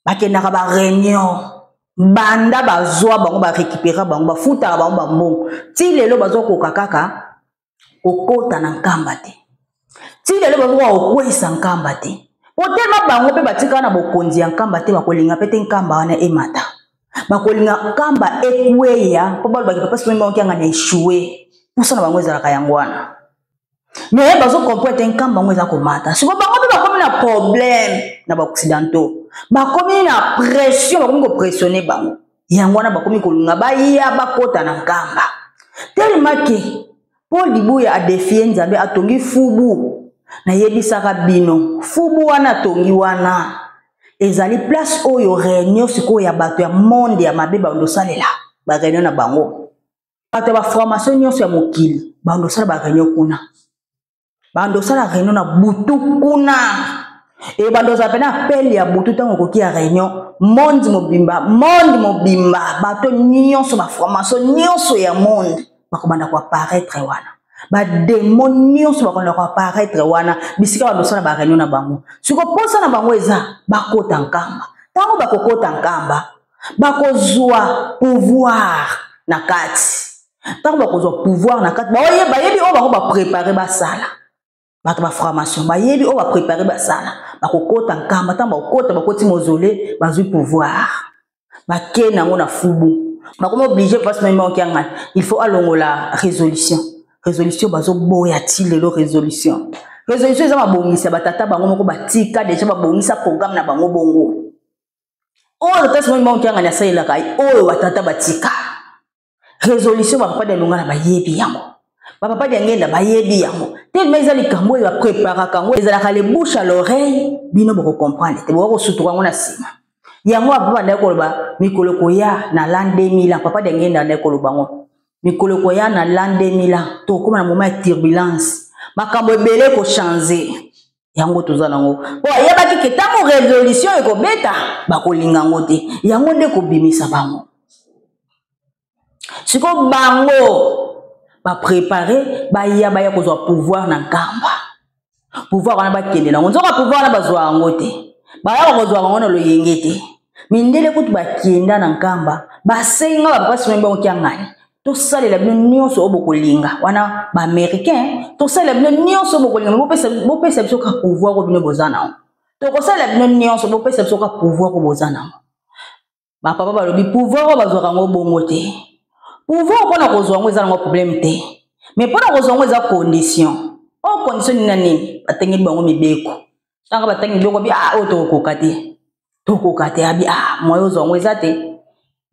Bakendaka baréunion, banda bazwa bango, barécupéra bango, bafutaka bango bambongo. Ti lelo bazokoka kaka kokota na Nkamba te. Ti lelo bakoka kokweyisa Nkamba te, po tema bango mpe batikala na bokonzi ya Nkamba te. Bakolinga mpe te Nkamba wana emata, bakolinga Nkamba ekweya, mpo balobaki papa Simon Kimbangu Kiangani échoué. Mposa na bango ezalaka yango wana, mais bazokomprendre te Nkamba yango eza komata. Siko bango mpe bakomi na problème na baoccidentaux, bakomi na pression, bakomi kopressionne bango. Yango wana bakomi kolinga baya bakota na Nkamba, tellement ke Paul Dibuya adefie Nzambe, atongi fubu. Nayebisaka bino, fubu wana atongi wana ezali place oyo réunion sikoyo ya bato ya monde ya mabe bandosalela baréunion na bango. Bato ya baformation nyonso ya mokili bandosala baréunion kuna, bandosala réunion na butu kuna. E bandozala mpena appel ya butu ntango okoki ya réunion, monde mobimba, monde mobimba, bato nyonso, baformation nyonso ya monde bakobanda koapparaître wana, bademo nyonso bakobanda koapparaître wana, bisika bandosala baréunion na bango. Siko mposa na bango eza bakota Nkamba. Ntango bakokota Nkamba, bakozwa pouvoir na kati. Ntango bakozwa pouvoir na kati, bayebi oyo bango baprépare basala. Bato baformation bayebi oyo baprépare basala. Bakokota Nkamba. Ntango bakokota, bakoti mozole, bazwi pouvoir, bakei nango na fubu. Bakomi oblige mpasi meme Kiangani, il faut alongola résolution. Résolution bazoboya ti lelo. Résolution, résolution eza mabongisa batata bango moko batika deja, babongisa programme na bango bongo. Oyo tata Simon Kimbangu Kiangani asalelaka, oyo batata batika, résolution. Bapapa Dialungana bayebi yango, bapapa Diangenda bayebi yango. Tellement eza likambo oyo bapreparaka yango, ezalaka le bouche à l'oreille. Bino bokocomprendre te, boka kosutuka yango na nsima. Yango papa bandaki koloba mikolo koya na l'an 2000 ans. Papa Diangenda andaki koloba yango, mikolo koya na l'an 2000 ans, tokóma na moment ya turbulence, makambo ebele ekochange. Yango toza nango mpo ayebaki ke ntango résolution ekobeta, bakolinga yango te. Yango nde kobimisa bango. Sikoyo bango baprépare baya, baya kozwa pouvoir na Nkamba. Pouvoir wana bakende nango, nzoka pouvoir wana bazwa yango te, bayaka kozwa yango na loyenge te. Mindele kutu bakenda na Nkamba, basenga bapapa Simon Kimbangu Kiangani: tosalela bino nyonso oyo bokolinga. Wana baaméricain: tosalela bino nyonso oyo bokolinga, bopesa biso ka pouvoir oyo bino boza nango. Tokosalela bino nyonso, bopesa biso ka pouvoir oyo boza nango. Bapapa balobi pouvoir oyo bazwaka yango bongo te. Pouvoir mpona kozwa yango eza nango problème te, mais mpona kozwa yango eza condition. Oyo condition nini na nini? Batangeli bango mibeko. Ntango batangi mibeko bi ah, oyo tokokoka te, tokoka te, abi ah, moyen ozwa yango eza te,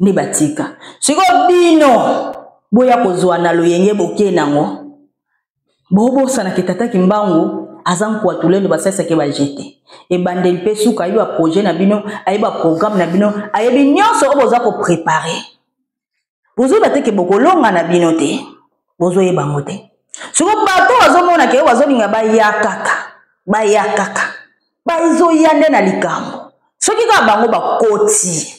nde batika. Sikoyo bino boya kozwa na loyenge boke nango, bobosanaka tata Kimbangu aza nkwatulendo, basalisaki bajete ebandeli mpe suka. Ayebi baprojet na bino, ayebi baprogramme na bino, ayebi nyonso oyo boza koprepare. Bozoyeba te ke bokolonga na bino te, bozoyeba yango te. Siko bato bazomona ke bazolinga baya kaka, baya kaka, bazoya nde na likambo. Soki kaka bango bakoti,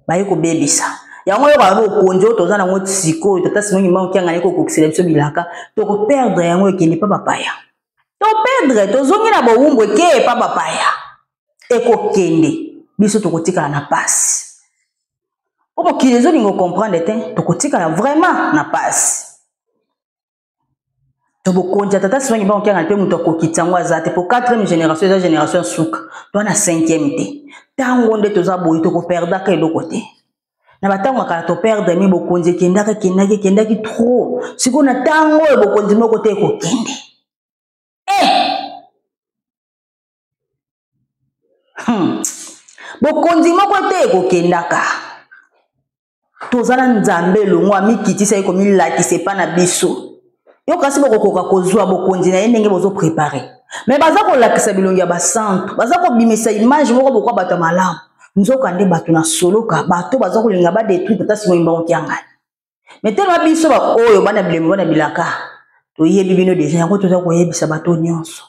baye kobebisa yango. Oyo kaka bokonzi oyo toza nango sikoyo, tata Simon Kimbangu Kiangani kokokisela biso bilaka, tokoperdre yango, ekende pa bapaya. Toperdre, tozongi na bowumbu, eke epa bapaya, ekokende, biso tokotikala na pasi. Po mokili ezolinga okomprendre te, tokotikala vraiment na pasi. To bokonzi ya tata Simon Kimbangu Kiangani mpe moto akokitisa yango aza te, po 4e génération eza génération ya suka, to na 5e te. Ntango nde toza boye, tokoperdaka eloko te. Na batango ya kala toperdre, mi bokonzi ekendaka, ekendaki, ekendaki trop. Sikoyo na ntango oyo bokonzi moko te ekokende. Bokonzi moko te ekokendaka. Toza na Nzambe elongo, amikitisa ye komilakisa epa na biso. Yo kasi bokokoka kozwa bokonzi na ye ndenge bozoprepare, me baza kolakisa bilongi ya basantu, baza kobimisa image moko bokwa bato ya malamu, nzoka nde bato na soloka, bato baza kolinga badetruire tata Simon Kimbangu Kiangani. Me telema biso baoyo bana bilembo, bana bilaka, toyebi bino deja. Yango toza koyebisa bato nyonso,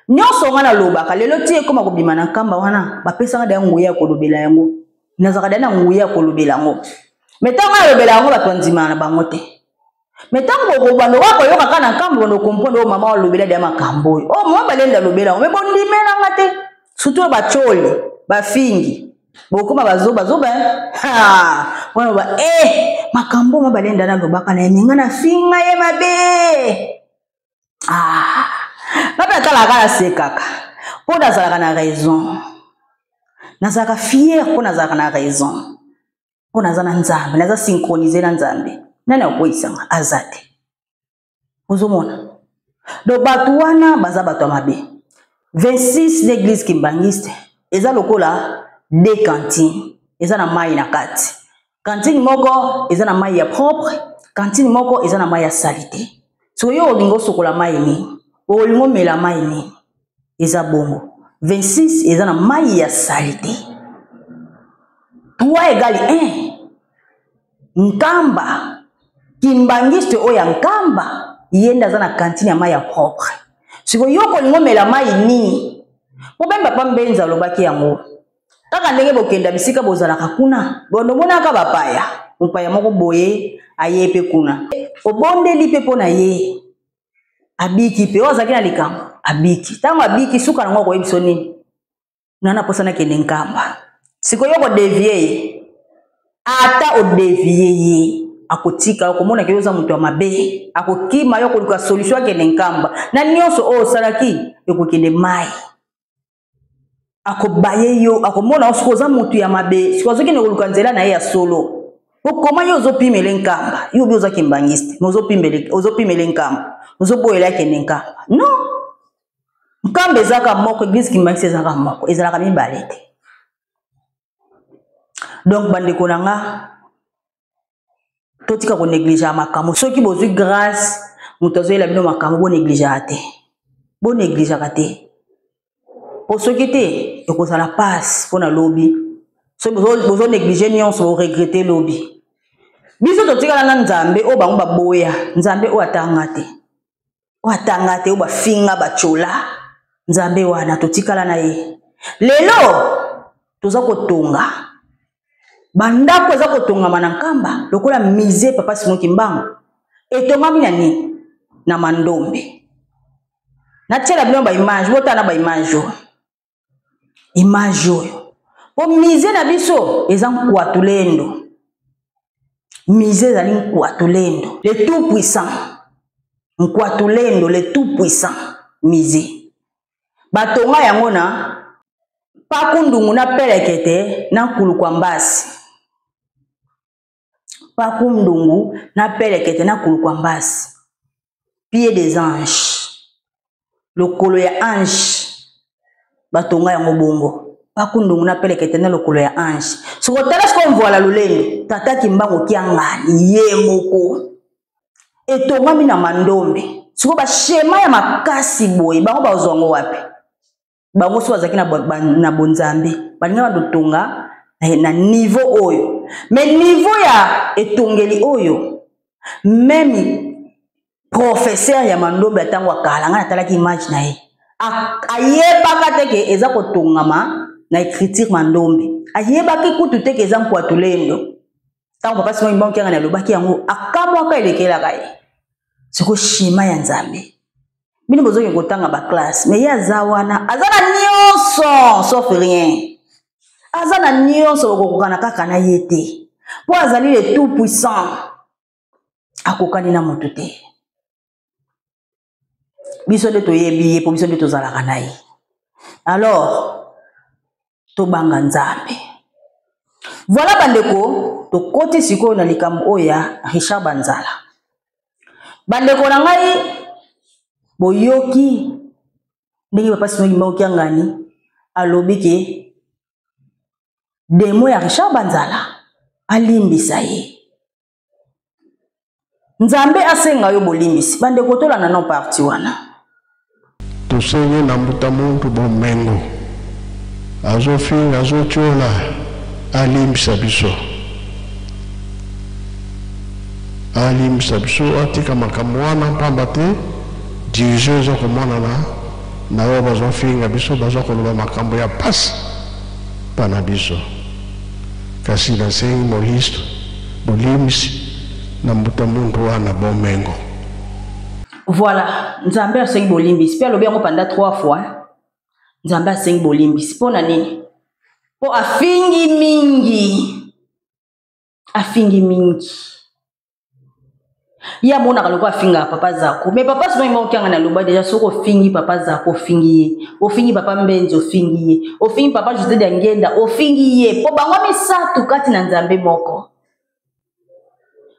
nyonso nga nalobaka lelo ti ekóma kobima na nkamba wana, bapesaka deya nguya ya kolobela yango. Nazalaka deya na nguya ya kolobela yango, me ntango nalobela yango, bato bandimaka na bango te. Me ntango bokobanda oka koyoka kaka na nkambo, bondo comprendre oyo mama alobela deya makambo oyo, oyo mama balenda alobela yango, me bondimelanga te. Surtout oyo bacoli bafingi, bokoma bazoba zoba wana ba eh, makambo ma balenda nalobaka na ye, me nga nafinga ye mabe. Ah, nga mpe natalaka, nasekaka mpo nazalaka na raison, nazalaka fiere mpo nazalaka na raison, mpo naza na Nzambe, naza synchronise na Nzambe. Nani akoyisanga? Aza te. Ozomona donc bato wana baza bato ya mabe. 26 l'église kimbangiste eza lokola de cantine, eza na mai na kati. Kantine moko eza na mai ya propre, kantine moko eza na mai ya salite. Soki yo olingi osokola mai nini, olingi omela mai nini, eza bongo. 26 eza na mai ya salite. 3 égale 1. Nkamba kimbangiste oyo ya Nkamba, ye nde aza na kantine ya mai ya propre. Sikoyo yo kolingi omela mai nini? Po bemba pa Mbenza alobaki yango kaka ndenge bokenda bisika bozalaka kuna, bondomonaka bapaya, mopaya moko boye aye mpe kuna, obondeli mpe mpo na ye, abiki mpe oyo azalaki na likambo abiki. Ntango abiki, suka nango akoyebi biso nini? Nana mposa nakende Nkamba. Sikoyo kodevie ye, ata odevie ye, akotika yo, komonaka yo oza moto ya mabe, akokima yo, koluka solution akende Nkamba. Na nyonso oyo osalaki ekokende mai. Akobaye yo, akomona yo soki oza moto ya mabe. Soki azokende koluka nzela na ye ya solo, okoma yo ozopimela Nkamba, yo obi oza kimbangiste, me ozopimela Nkamba, ozoboyela akende Nkamba. Non, Nkamba ezalaka moko, eglise kimbangiste ezalaka moko, ezalaka mibale te. Donc bandeko na nga, totika konéglige makambo. Soki bozwi grâce, moto azoyela bino makambo, bonégligeaka te, bonégligeaka te, po soki te ekozala passe mpona lobi. Soki bozonéglige nyonso, boregrete lobi. Biso totikala na Nzambe oyo bango baboya, Nzambe oyo atanga te, oyo atanga te, oyo bafinga batyola, Nzambe wana totikala na ye. Lelo toza kotonga bandako, eza kotongama na Nkamba lokola musée papa Simon Kimbangu. Etongami na nini? Na mandombe. Natiela bino baimage, botala na baimage oyo, image oyo, po musée na biso eza Nkwatulendo. Musée ezali Nkwatulendo le tout puissant, Nkwatulendo le tout puissant. Musée batonga yango na Pakundungu na Pelekete na Nkulukwambasi. Paku Ndungu na Pelekete na Kulukwambasi, pied des anges, lokolo ya ange batonga yango bongo. Paku Ndungu na Pelekete na lokolo ya ange. Soko tala sikoyo Mvuala Lulendo, Tata Kimbangu Kiangani ye moko etongami na Mandombe. Sikoyo bashema ya makasi boye, bango bazwa yango wapi? Bango so bazalaki na bonzambe, balinga badotonga na niveau oyo, mais niveau ya etongeli oyo, meme professeur ya Mandombe ya ntango ya kala, ngai natalaki image na ye, ayebaka te ke eza kotongama na écriture Mandombe. Ayebaki kutu te ke eza Nkwatulendo. Ntango Papa Simon Kimbangu Kiangani alobaki yango, akamwaka, elekelaka ye. Siko shema ya Nzambe, bino bozoki kotanga baklasse, me ye aza wana, aza na nyonso sauf rien. Aza na nyonso, bokokokana kaka na ye te, mpo azali le tout puissant, akokani na moto te. Biso nde toyebi ye, mpo biso nde tozalaka na ye. Alors tobanga Nzambe. Voilà bandeko, tokoti sikoyo na likambo oyo ya Richard Banzala. Bandeko na ngai, boyoki ndenge Papa Simon Kimbangu Kiangani alobi ke demo ya Richard Banzala alimbisa ye. Nzambe asenga yo bolimbisi. Bandeko, tolanda no parti wana. Tosengi na mbuta muntu bomengo azofinga, azotiola, alimbisa biso, alimbisa biso, atika makambo wana, mpamba te division eza komonana na oyo bazofinga biso, baza koloba makambo ya pasi mpa na biso. Kasi nasengi molisto bolimbisi na mbuta muntu wana bomengo. Voilà, Nzambe asengi bolimbisi mpe alobi yango pendant 3 fois. Nzambe asengi bolimbisi mpo na nini? Mpo afingi mingi, afingi mingi. Ye amonaka lokola afingaka Papa Zako, mais Papa Simon Kimbangu Kiangani aloba deja, soki ofingi Papa Zako, ofingi ye, ofingi Papa Mbenzi, ofingi ye, ofingi Papa José Diangienda, ofingi ye, mpo bango misato kati na Nzambe moko.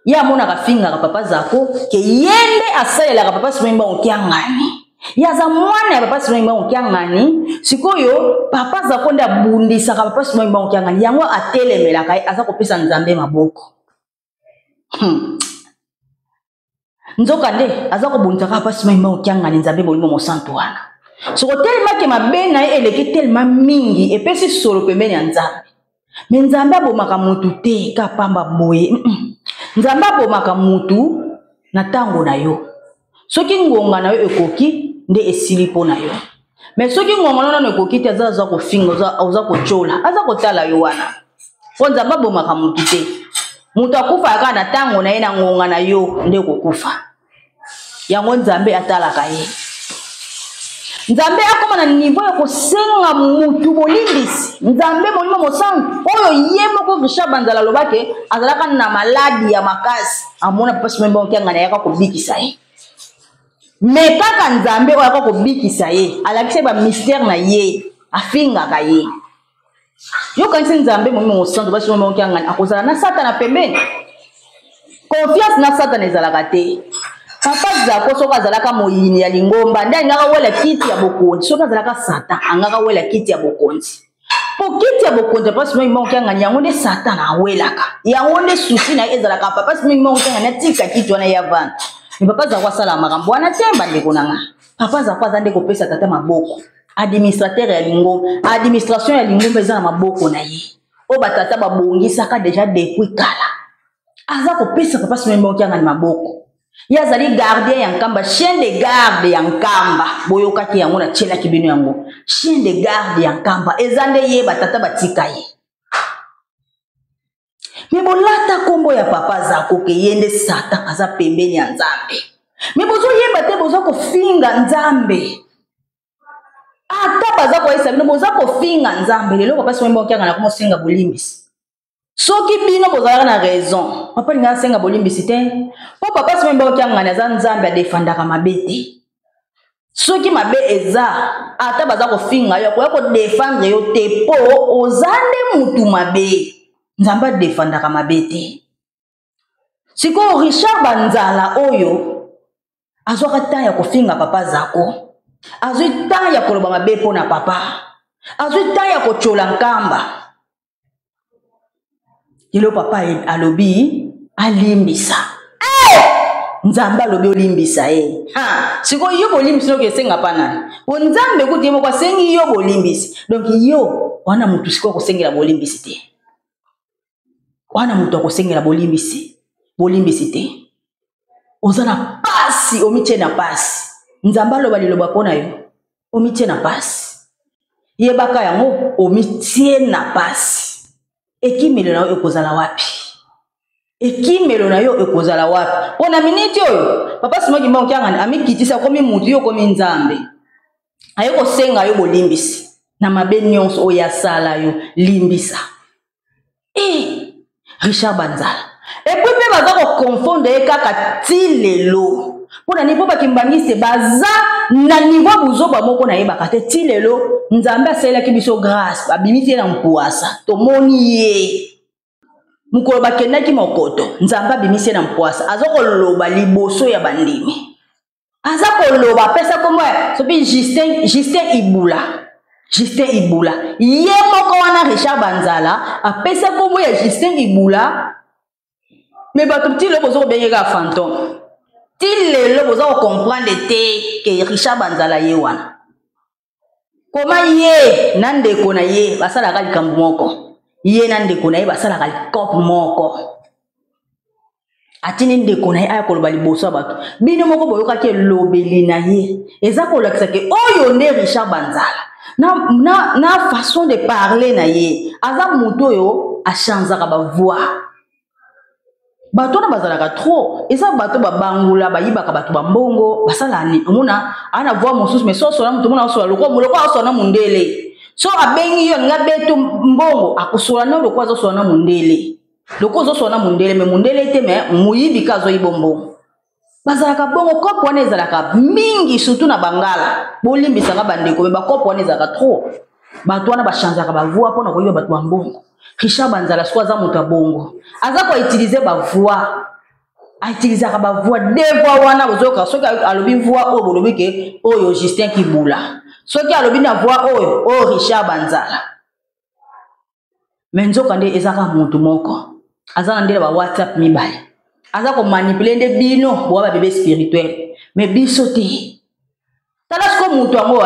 Ye amonaka afingaka Papa Zako, ke ye nde asalelaka Papa Simon Kimbangu Kiangani. Ye aza mwana ya Papa Simon Kimbangu Kiangani. Sikoyo Papa Zako nde abundisaka Papa Simon Kimbangu Kiangani, yango atelemelaka ye, aza kopesa Nzambe maboko. Nzoka nde aza kobundisaka Papa Simon Kimbangu Kiangani, Nzambe Molimo Mosantu wana. Soko telemaki mabe na ye eleki telema mingi, epesi solo pembeni ya Nzambe. Me Nzambe abomaka mutu te ka pamba boye. Nzambe abomaka mutu na ntango na yo. Soki ngonga na yo ekoki, nde esili mpo na yo. Me soki ngonga na yo nano ekoki te, aza kofinga, oza kotyola, aza kotala yo wana. Mpo Nzambe abomaka mutu te. Mutu akufaka kaka na ntango na ye, na ngonga na yo nde okokufa. Yango Nzambe atalaka ye. Nzambe akoma na niveau ya kosenga mutu bolimbisi. Nzambe Molimo Mosantu oyo ye moko Richard Banzala alobaki azalaka na maladi ya makasi, amona Papa Simon Kimbangu Kiangani ayaka kobikisa ye. Me kaka Nzambe oyo ayaka kobikisa ye, alakisa ye ba mystère na ye, afingaka ye. Yokanisi Nzambe Molimo Mosantu, Papa Simon Kimbangu Kiangani akozala na Satana pembeni? Confiance na Satana ezalaka te. Papa Zako soki azalaka moyini ya lingomba nde alingaka wela kiti ya bokonzi. Soki azalaka Satan, angaka wela kiti ya bokonzi. Po kiti ya bokonzi ya Papa Simon Kimbangu Kiangani, yango nde Satan awelaka. Yango nde souci na ye ezalaka Papa Simon Kimbangu Kiangani atika kiti wana ya vanda. Mais Papa Zako asala makambo wana te, bandeko na nga. Papa Zako aza nde kopesa tata maboko. Administrateur ya lingomba, administration ya lingomba eza na maboko na ye. Oyo batata babongisaka déjà depuis kala. Aza kopesa Papa Simon Kimbangu Kiangani maboko. Ye azali gardien ya Nkamba, chien de garde ya Nkamba. Boyokaki yango, natielaki bino yango. Chien de garde ya Nkamba eza nde ye, batata batika ye. Me bolata kombo ya Papa Zako ke ye nde Satan aza pembeni ya Nzambe. Me bozoyeba te, boza kofinga Nzambe. Ata baza koyesa bino, boza kofinga Nzambe. Lelo Papa Simon Kimbangu Kiangani akomosenga bolimbisi. Soki bino bozalaka na raison, papa alinga asenga bolimbisi te. Po Papa Simon Kimbangu Kiangani aza Nzambe, adefendaka mabe te. Soki mabe eza, ata baza kofinga yo, akoya kodefendre yo te, po oza nde mutu mabe. Nzambe adefendaka mabe te. Sikoyo Richard Banzala oyo azwaka temps ya kofinga papa Zako, azwi temps ya koloba mabe mpo na papa, azwi temps ya kotyola Nkamba. Lelo papa alobi alimbisa. Hey! Nzambe alobi olimbisa ye. Ha, sikoyo yo bolimbisi noki esenga pa nani? Po Nzambe kutu ye moko asengi yo bolimbisi. Donc yo wana mutu sikoyo akosengela bolimbisi te. Wana mutu akosengela bolimbisi, bolimbisi te. Oza na pasi, omitie na pasi. Nzambe aloba liloba mpo na yo, omitie na pasi. Yebaka yango, omitie na pasi. Ekimelo na yo ekozala wapi? Ekimelo na yo ekozala wapi? Mpo na miniti oyo, papa Simon Kimbangu Kiangani amikitisi, akomi mutu, yo okomi Nzambe. Aye kosenga yo bolimbisi na mabe nyonso oyo asala yo, limbisa. Richard Banzala. Et puis pe baza ko confondre ye kaka ti lelo. Mpo na nini? Mpo bakimbangiste baza na niveau buzoba moko nayebaka te ti lelo. Nzambe asalelaki biso grâce, babimisi ye na mpuasa, tomoni ye mokolo bakendaki mokoto, Nzambe abimisi ye na mpuasa, aza koloba liboso ya bandimi, aza koloba, apesa kombo ya soki Justin Ibula, Justin Ibula ye moko wana Richard Banzala apesa kombo ya Justin Ibula. Me bato ti lelo boza kobenge kaka fantôme, ti lelo boza kocomprendre te ke Richard Banzala ye wana. Koma ye na ndeko na ye basalaka likambo moko, ye na ndeko na ye basalaka likope moko, atindi ndeko na ye aya koloba liboso ya bato. Bino moko boyokaki elobeli na ye, eza kolakisa ke oyo nde Richard Banzala. Na façon de parler na ye, aza moto oyo achangeaka ba voix. Bato wana bazalaka trop, eza bato babangula, bayibaka bato ba mbongo, basala nini? Omona ana voix mosusu, mais soso na moto, omona asola lokola lokola asola na mondele. So abengi yo, alingi abeto mbongo, akosola na lokola azosola na mondele, lokola ozosola na mondele, mais mondele te, mais moyibi ka azoyiba mbongo. Bazalaka bongo, kope wana ezalaka mingi, surtout na bangala. Bolimbisanga bandeko, mais bakope wana ezalaka trop. Bato wana bachangeaka ba voix mpona koyiba bato ba mbongo. Richard Banzala sikoyo aza moto ya bongo, aza koutilize ba voix, autilisaka ba voix, deux voix wana bozoyoka. Soki alobi voix oyo, bolobi ke oyo Justin Kibula, soki alobi na voix oyo, oyo Richard Banzala. Mais nzoka nde ezaka moto moko, aza na nde na ba WhatsApp mibale, aza komanipule nde bino boa ba bébé spirituel, mais biso te. Tala siko moto yango,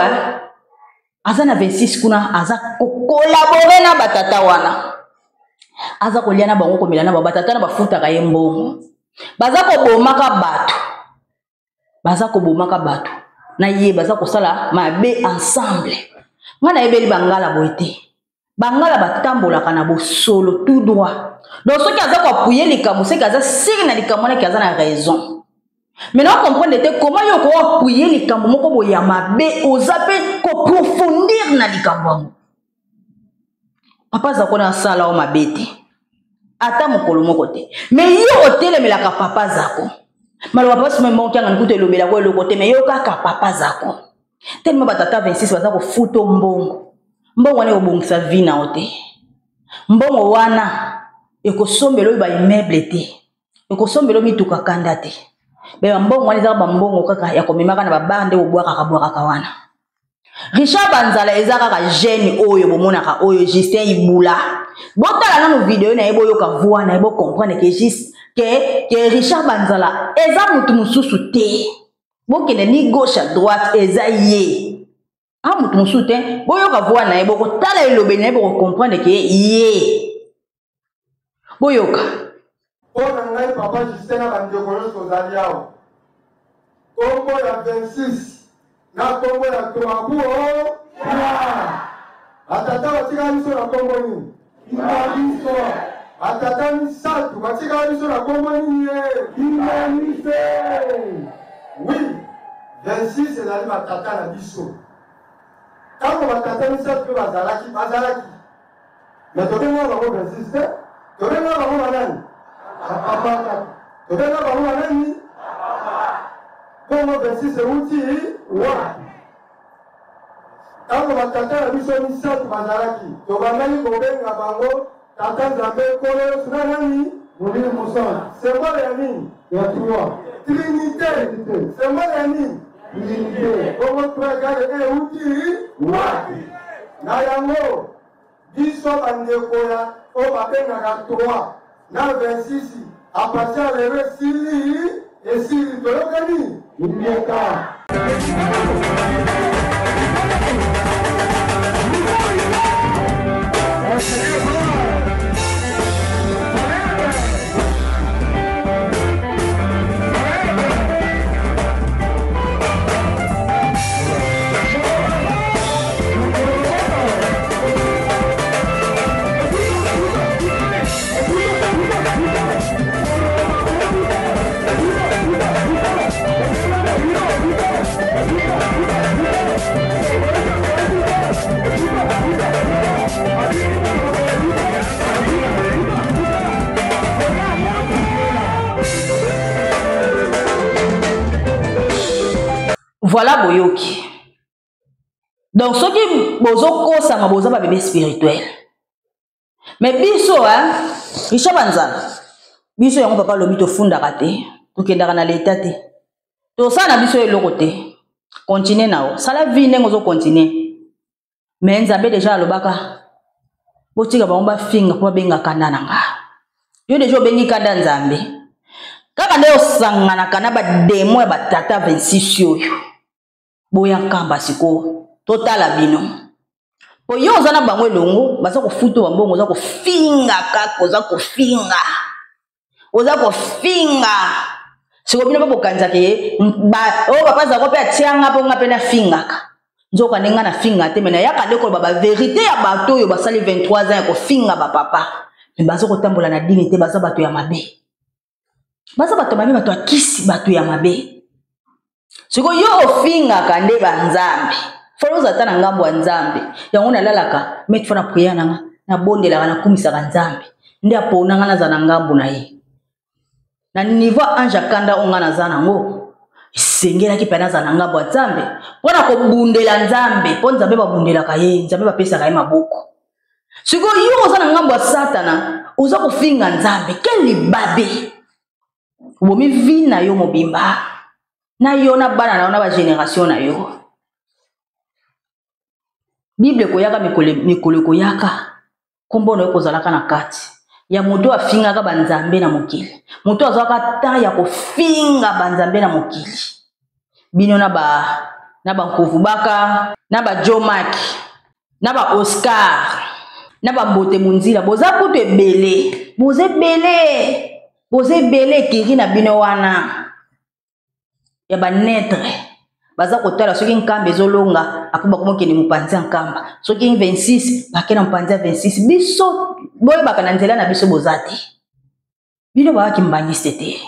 aza na 26 kuna, aza kokolabore na batata wana, aza kolia na bango, komela na bango, batata na bafutaka ye mbongo, baza kobomaka bato, baza kobomaka bato na ye, baza kosala mabe ensemble. Nga nayebeli bangala boye te, bangala batambolaka na bosolo tout droit. Donc soki aza koapuye likambo, soki aza siri na likambo wana, aza na raison. Mais na comprendre te comment yo koapuye likambo moko boye ya mabe, oza pe koprofondir na likambo yango. Papa aza kona asala o mabe te, ata mokolo moko te, mais yo otelemelaka papa Zako. Maloba papa Simon Mbangu Kiangani kutu elobelako eloko te, mais yo kaka papa Zako. Tellement batata 26 baza kofuta mbongo, mbongo wana ekobongisa vie na yo te, mbongo wana ekosombela oyo ba immeuble te, ekosombela mituka kanda te, mais mbongo wana ezaka bambongo kaka ya komemaka na babar nde bobwakaka bwakaka wana. Richard Banzala eza kaka jeune oyo bomonaka oyo Justin Ibula. Botala nanu video na ye, boyoka voix na ye, bo comprendre que juste que Richard Banzala eza mutu mosusu te. Bokende ni gauche à droite, eza ye. A mutu mosusu te, boyoka voix na ye, bokotala elobeli na ye, boko comprendre que ye. Boyoka. Mpo na ngai papa Justin na bandeko nyonso tozali awa, kombo ya 26 na kombo ya Toabuo batata batikala biso na kombo nini? Biso batata misato batikala biso na kombo nini? Bimanise. Oui, 26 ezali batata na biso. Ntango batata misato mpe bazalaki Mais tobenga bango 26 te, tobenga bango banani? Bapapa kaka. Tobenga bango banani? Bongo 26 euti wapi? Ntango batata na biso misato bazalaki, tobandaki kobenga bango Tata Nzambe, Nkolo Yesu na nani? Molimo Mosantu. Symbole ya nini? Ya 3. Trinite. Symbole ya nini? Trinite. Bongo 3 egale 1 euti wapi? Na yango biso bandeko ya oyo babengaka 3 na 26 a partir ya lelo esili esili toyokani ingeta. Voilà boyoki. Donc soki bozokosama boza ba bébé spirituel. Mais biso hein, Richard Banzala, biso yango papa lobi tofundaka te, tokendaka na leta te. Tosala na biso eloko te. Continue nao. Sala vie ndenge ozo continuer. Mais Nzambe deja alobaka botika bango bafinga mpo babenga kanda na nga. Yo deja obengi kanda Nzambe. Kaka nde osanganaka na bademo ya batata 26 oyo. Boya nkamba sikoyo totala bino. Po yo oza na bango elongo, baza kofuta ba mbongo, oza kofinga kaka, oza kofinga. Oza kofinga. Sikoyo bino mpe bokanisaka ye, oyo papa Zako mpe atia nga mpo nga mpe nafingaka. Nzoka nde nga nafinga te, mais nayaka nde koloba ba verite ya bato oyo basali 23 ans ya kofinga ba papa. Mais baza kotambola na dini te, baza bato ya mabe. Baza bato ya mabe, bato ya kisi, bato ya mabe. Sikoyo yo ofingaka nde ba Nzambe. Falo oza ata na ngambo ya Nzambe. Yango nalalaka, mete fo na prière na nga, nabondelaka, nakumisaka Nzambe. Nde apona nga naza na ngambo na ye. Na niveau ya ange akanda oyo nga naza nango, esengelaki mpe naza na ngambo ya Nzambe mpo na kobundela Nzambe, mpo Nzambe babundelaka ye, Nzambe bapesaka ye maboko. Sikoyo yo oza na ngambo ya Satana, oza kofinga Nzambe, quel libabe! Obomi vie na yo mobimba, na yo na bana na yo na ba generation na yo. Bible ekoyaka mikolo, mikolo ekoyaka, kombo na yo ekozalaka na kati ya moto afingaka ba nzambe na mokili, moto azwaka temps ya kofinga ba nzambe na mokili. Bino na ba na ba nkovu baka, na ba Joe Mack, na ba Oscar, na ba Mbote Munzila, boza kutu ebele, boza ebele, boza ebele ekiri na bino wana ya ba netre. Baza kotala soki nkamba ezolonga, apo bakomokende mopanzi ya nkamba. Soki 26, bake na mopanzi ya 26. Biso boyebaka na nzela na biso boza te. Bino ba kimbangiste te.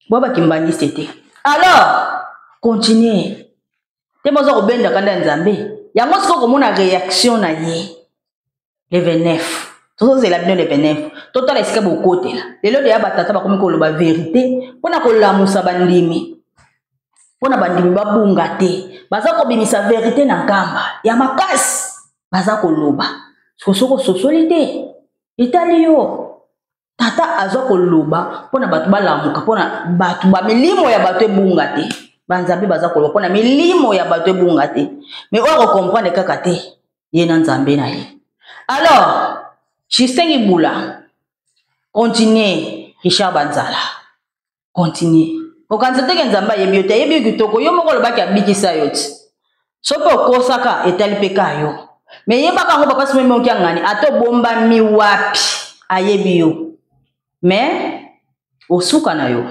Boyeba kimbangiste te. Alors, continuez. Te boza kobenda kanda ya Nzambe. Yango sikoyo komona réaction na ye. Le 29. Tozozela bino le 29. Totala esika bokotela. Lelo deya batata bakomi koloba vérité mpona kolamusa bandimi. Mpona bandimi babunga te. Baza kobimisa vérité na nkamba ya makasi. Baza koloba. Siko soko ososoli te. Etali yo. Tata azwa koloba mpona bato balamuka, mpona bato ba milimo ya bato ebunga te. Banzambe baza koloba mpona milimo ya bato ebunga te. Mais oyo akokomprendre kaka te, ye na Nzambe na ye. Alors, Justin Ibula, continue Richard Banzala. Continue. Okanisa te ke Nzambe ayebi yo te, ayebi yo kitoko, yo moko olobaki abikisa yo ti. Soki okosaka etali pe ka yo. Mais yebaka yango papa Simon Moki angani ata obombami wapi ayebi yo. Mais osuka na yo.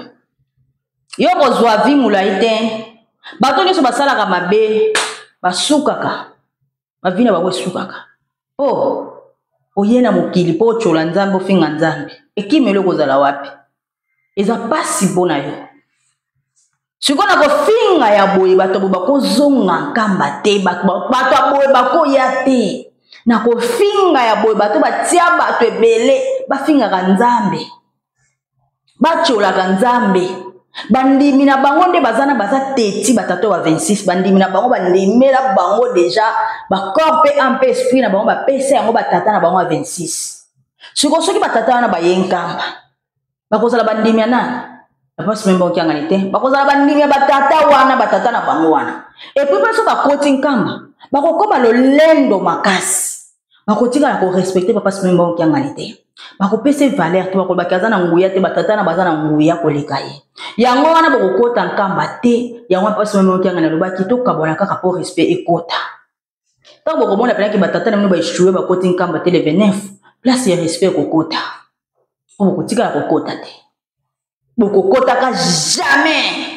Yo kozwa vie molai te. Bato nyonso basalaka mabe basukaka. Ba vie na bango esukaka. Po oye na mokili po otyola Nzambe, ofinga Nzambe. Ekimelo ekozala wapi? Eza pasi mpo na yo. Sikoyo na kofinga ya boye bato ya boye bakozonga nkamba te, bato ya boye bakoya te. Na kofinga ya boye bato batia bato ebele bafingaka Nzambe, batyolaka Nzambe. Bandimi na bango nde baza na baza teti batata ba 26, bandimi na bango bandimela bango deja ba corps pe âme pe esprit na bango bapesa yango batata na bango ya 26. Sikoyo soki batata wana baye Nkamba, bakozala bandimi ya nani? Bapasi memba okiangani te, bakozala bandimi ya batata wana, batata na bango wana. Epuis mpe so bakoti Nkamba, bakokoma lolendo makasi, bakotikala korespecte papa Simon Mbangu Kiangani te, bakopesa ye valeur te, bakolobaki aza na nguya te, batata na baza na nguya koleka ye. Yango wana bokokota Nkamba te. Yango wana papa Simon Mbangu Kiangani alobaki tokabwana kaka mpo respect ekota. Ntango bokomona mpenaki batata na bino baechoue, bakoti Nkamba te le 29, place ya respect ekokota, mpo bokotikala kokota te, bokokotaka jamais.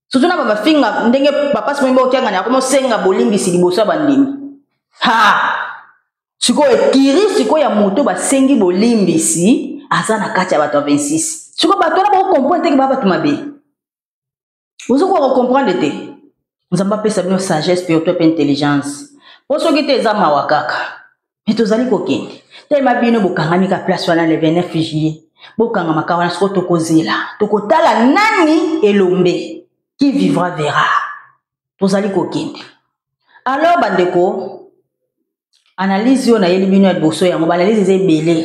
Surtout na bafinga ndenge papa Simon Mbangu Kiangani akomi osenga bolimbisi liboso ya bandimi. Ha, sikoyo ekiri sikoyo ya moto basengi bolimbisi aza na kati ya bato ya 26. Sikoyo bato wana bakokomprendre teke baa bato mabe, bozokoka kocomprendre te. Nzambe apesa bino sagesse spirituelle mpe intelligence, mpo soki te eza mawa kaka. Me tozali kokende telema, bino bokangami ka place wana le 29 juillet, bokangama kaka wana. Sikoyo tokozela, tokotala nani elombe, qui vivra verra. Tozali kokende. Alors bandeko, analyse oyo nayeli bino ya liboso, yango baanalyse eza ebele.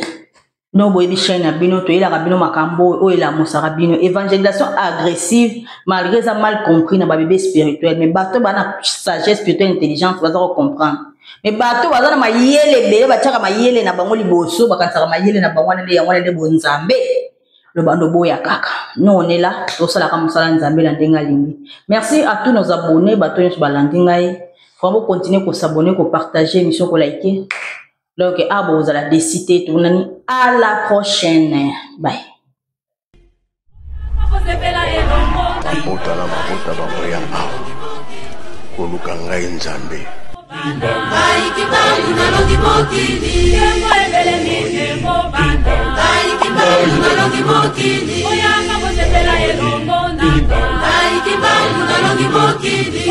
No boyebi chaîne na bino, toyelaka bino makambo oyo elamusaka bino. Évangélisation agressive, malgré eza mal compris na babebe spirituel, mais bato baza na sagesse spirituelle, intelligence, baza kocomprendre. Mais bato baza na mayele ebele, batiaka mayele na bango liboso, bakanisaka mayele na bango wana nde yango wana nde bonzambe. Lobando boya kaka, nous on est là, tosalaka mosala Nzambe na ndenge alingi. Merci à tous nos abonnés, bato nyonso balandi ngai. Vraiment continuer kosabonner, kopartager émission, kolike. Donc ah, bozala décidé, tomonani à la prochaine, bye. Mabota na mabota bakoya awa koluka ngai Nzambe. Ngai Kimbangu nalongi mokili, ngai Kimbangu nalongi mokili, ngai Kimbangu nalongi mokili.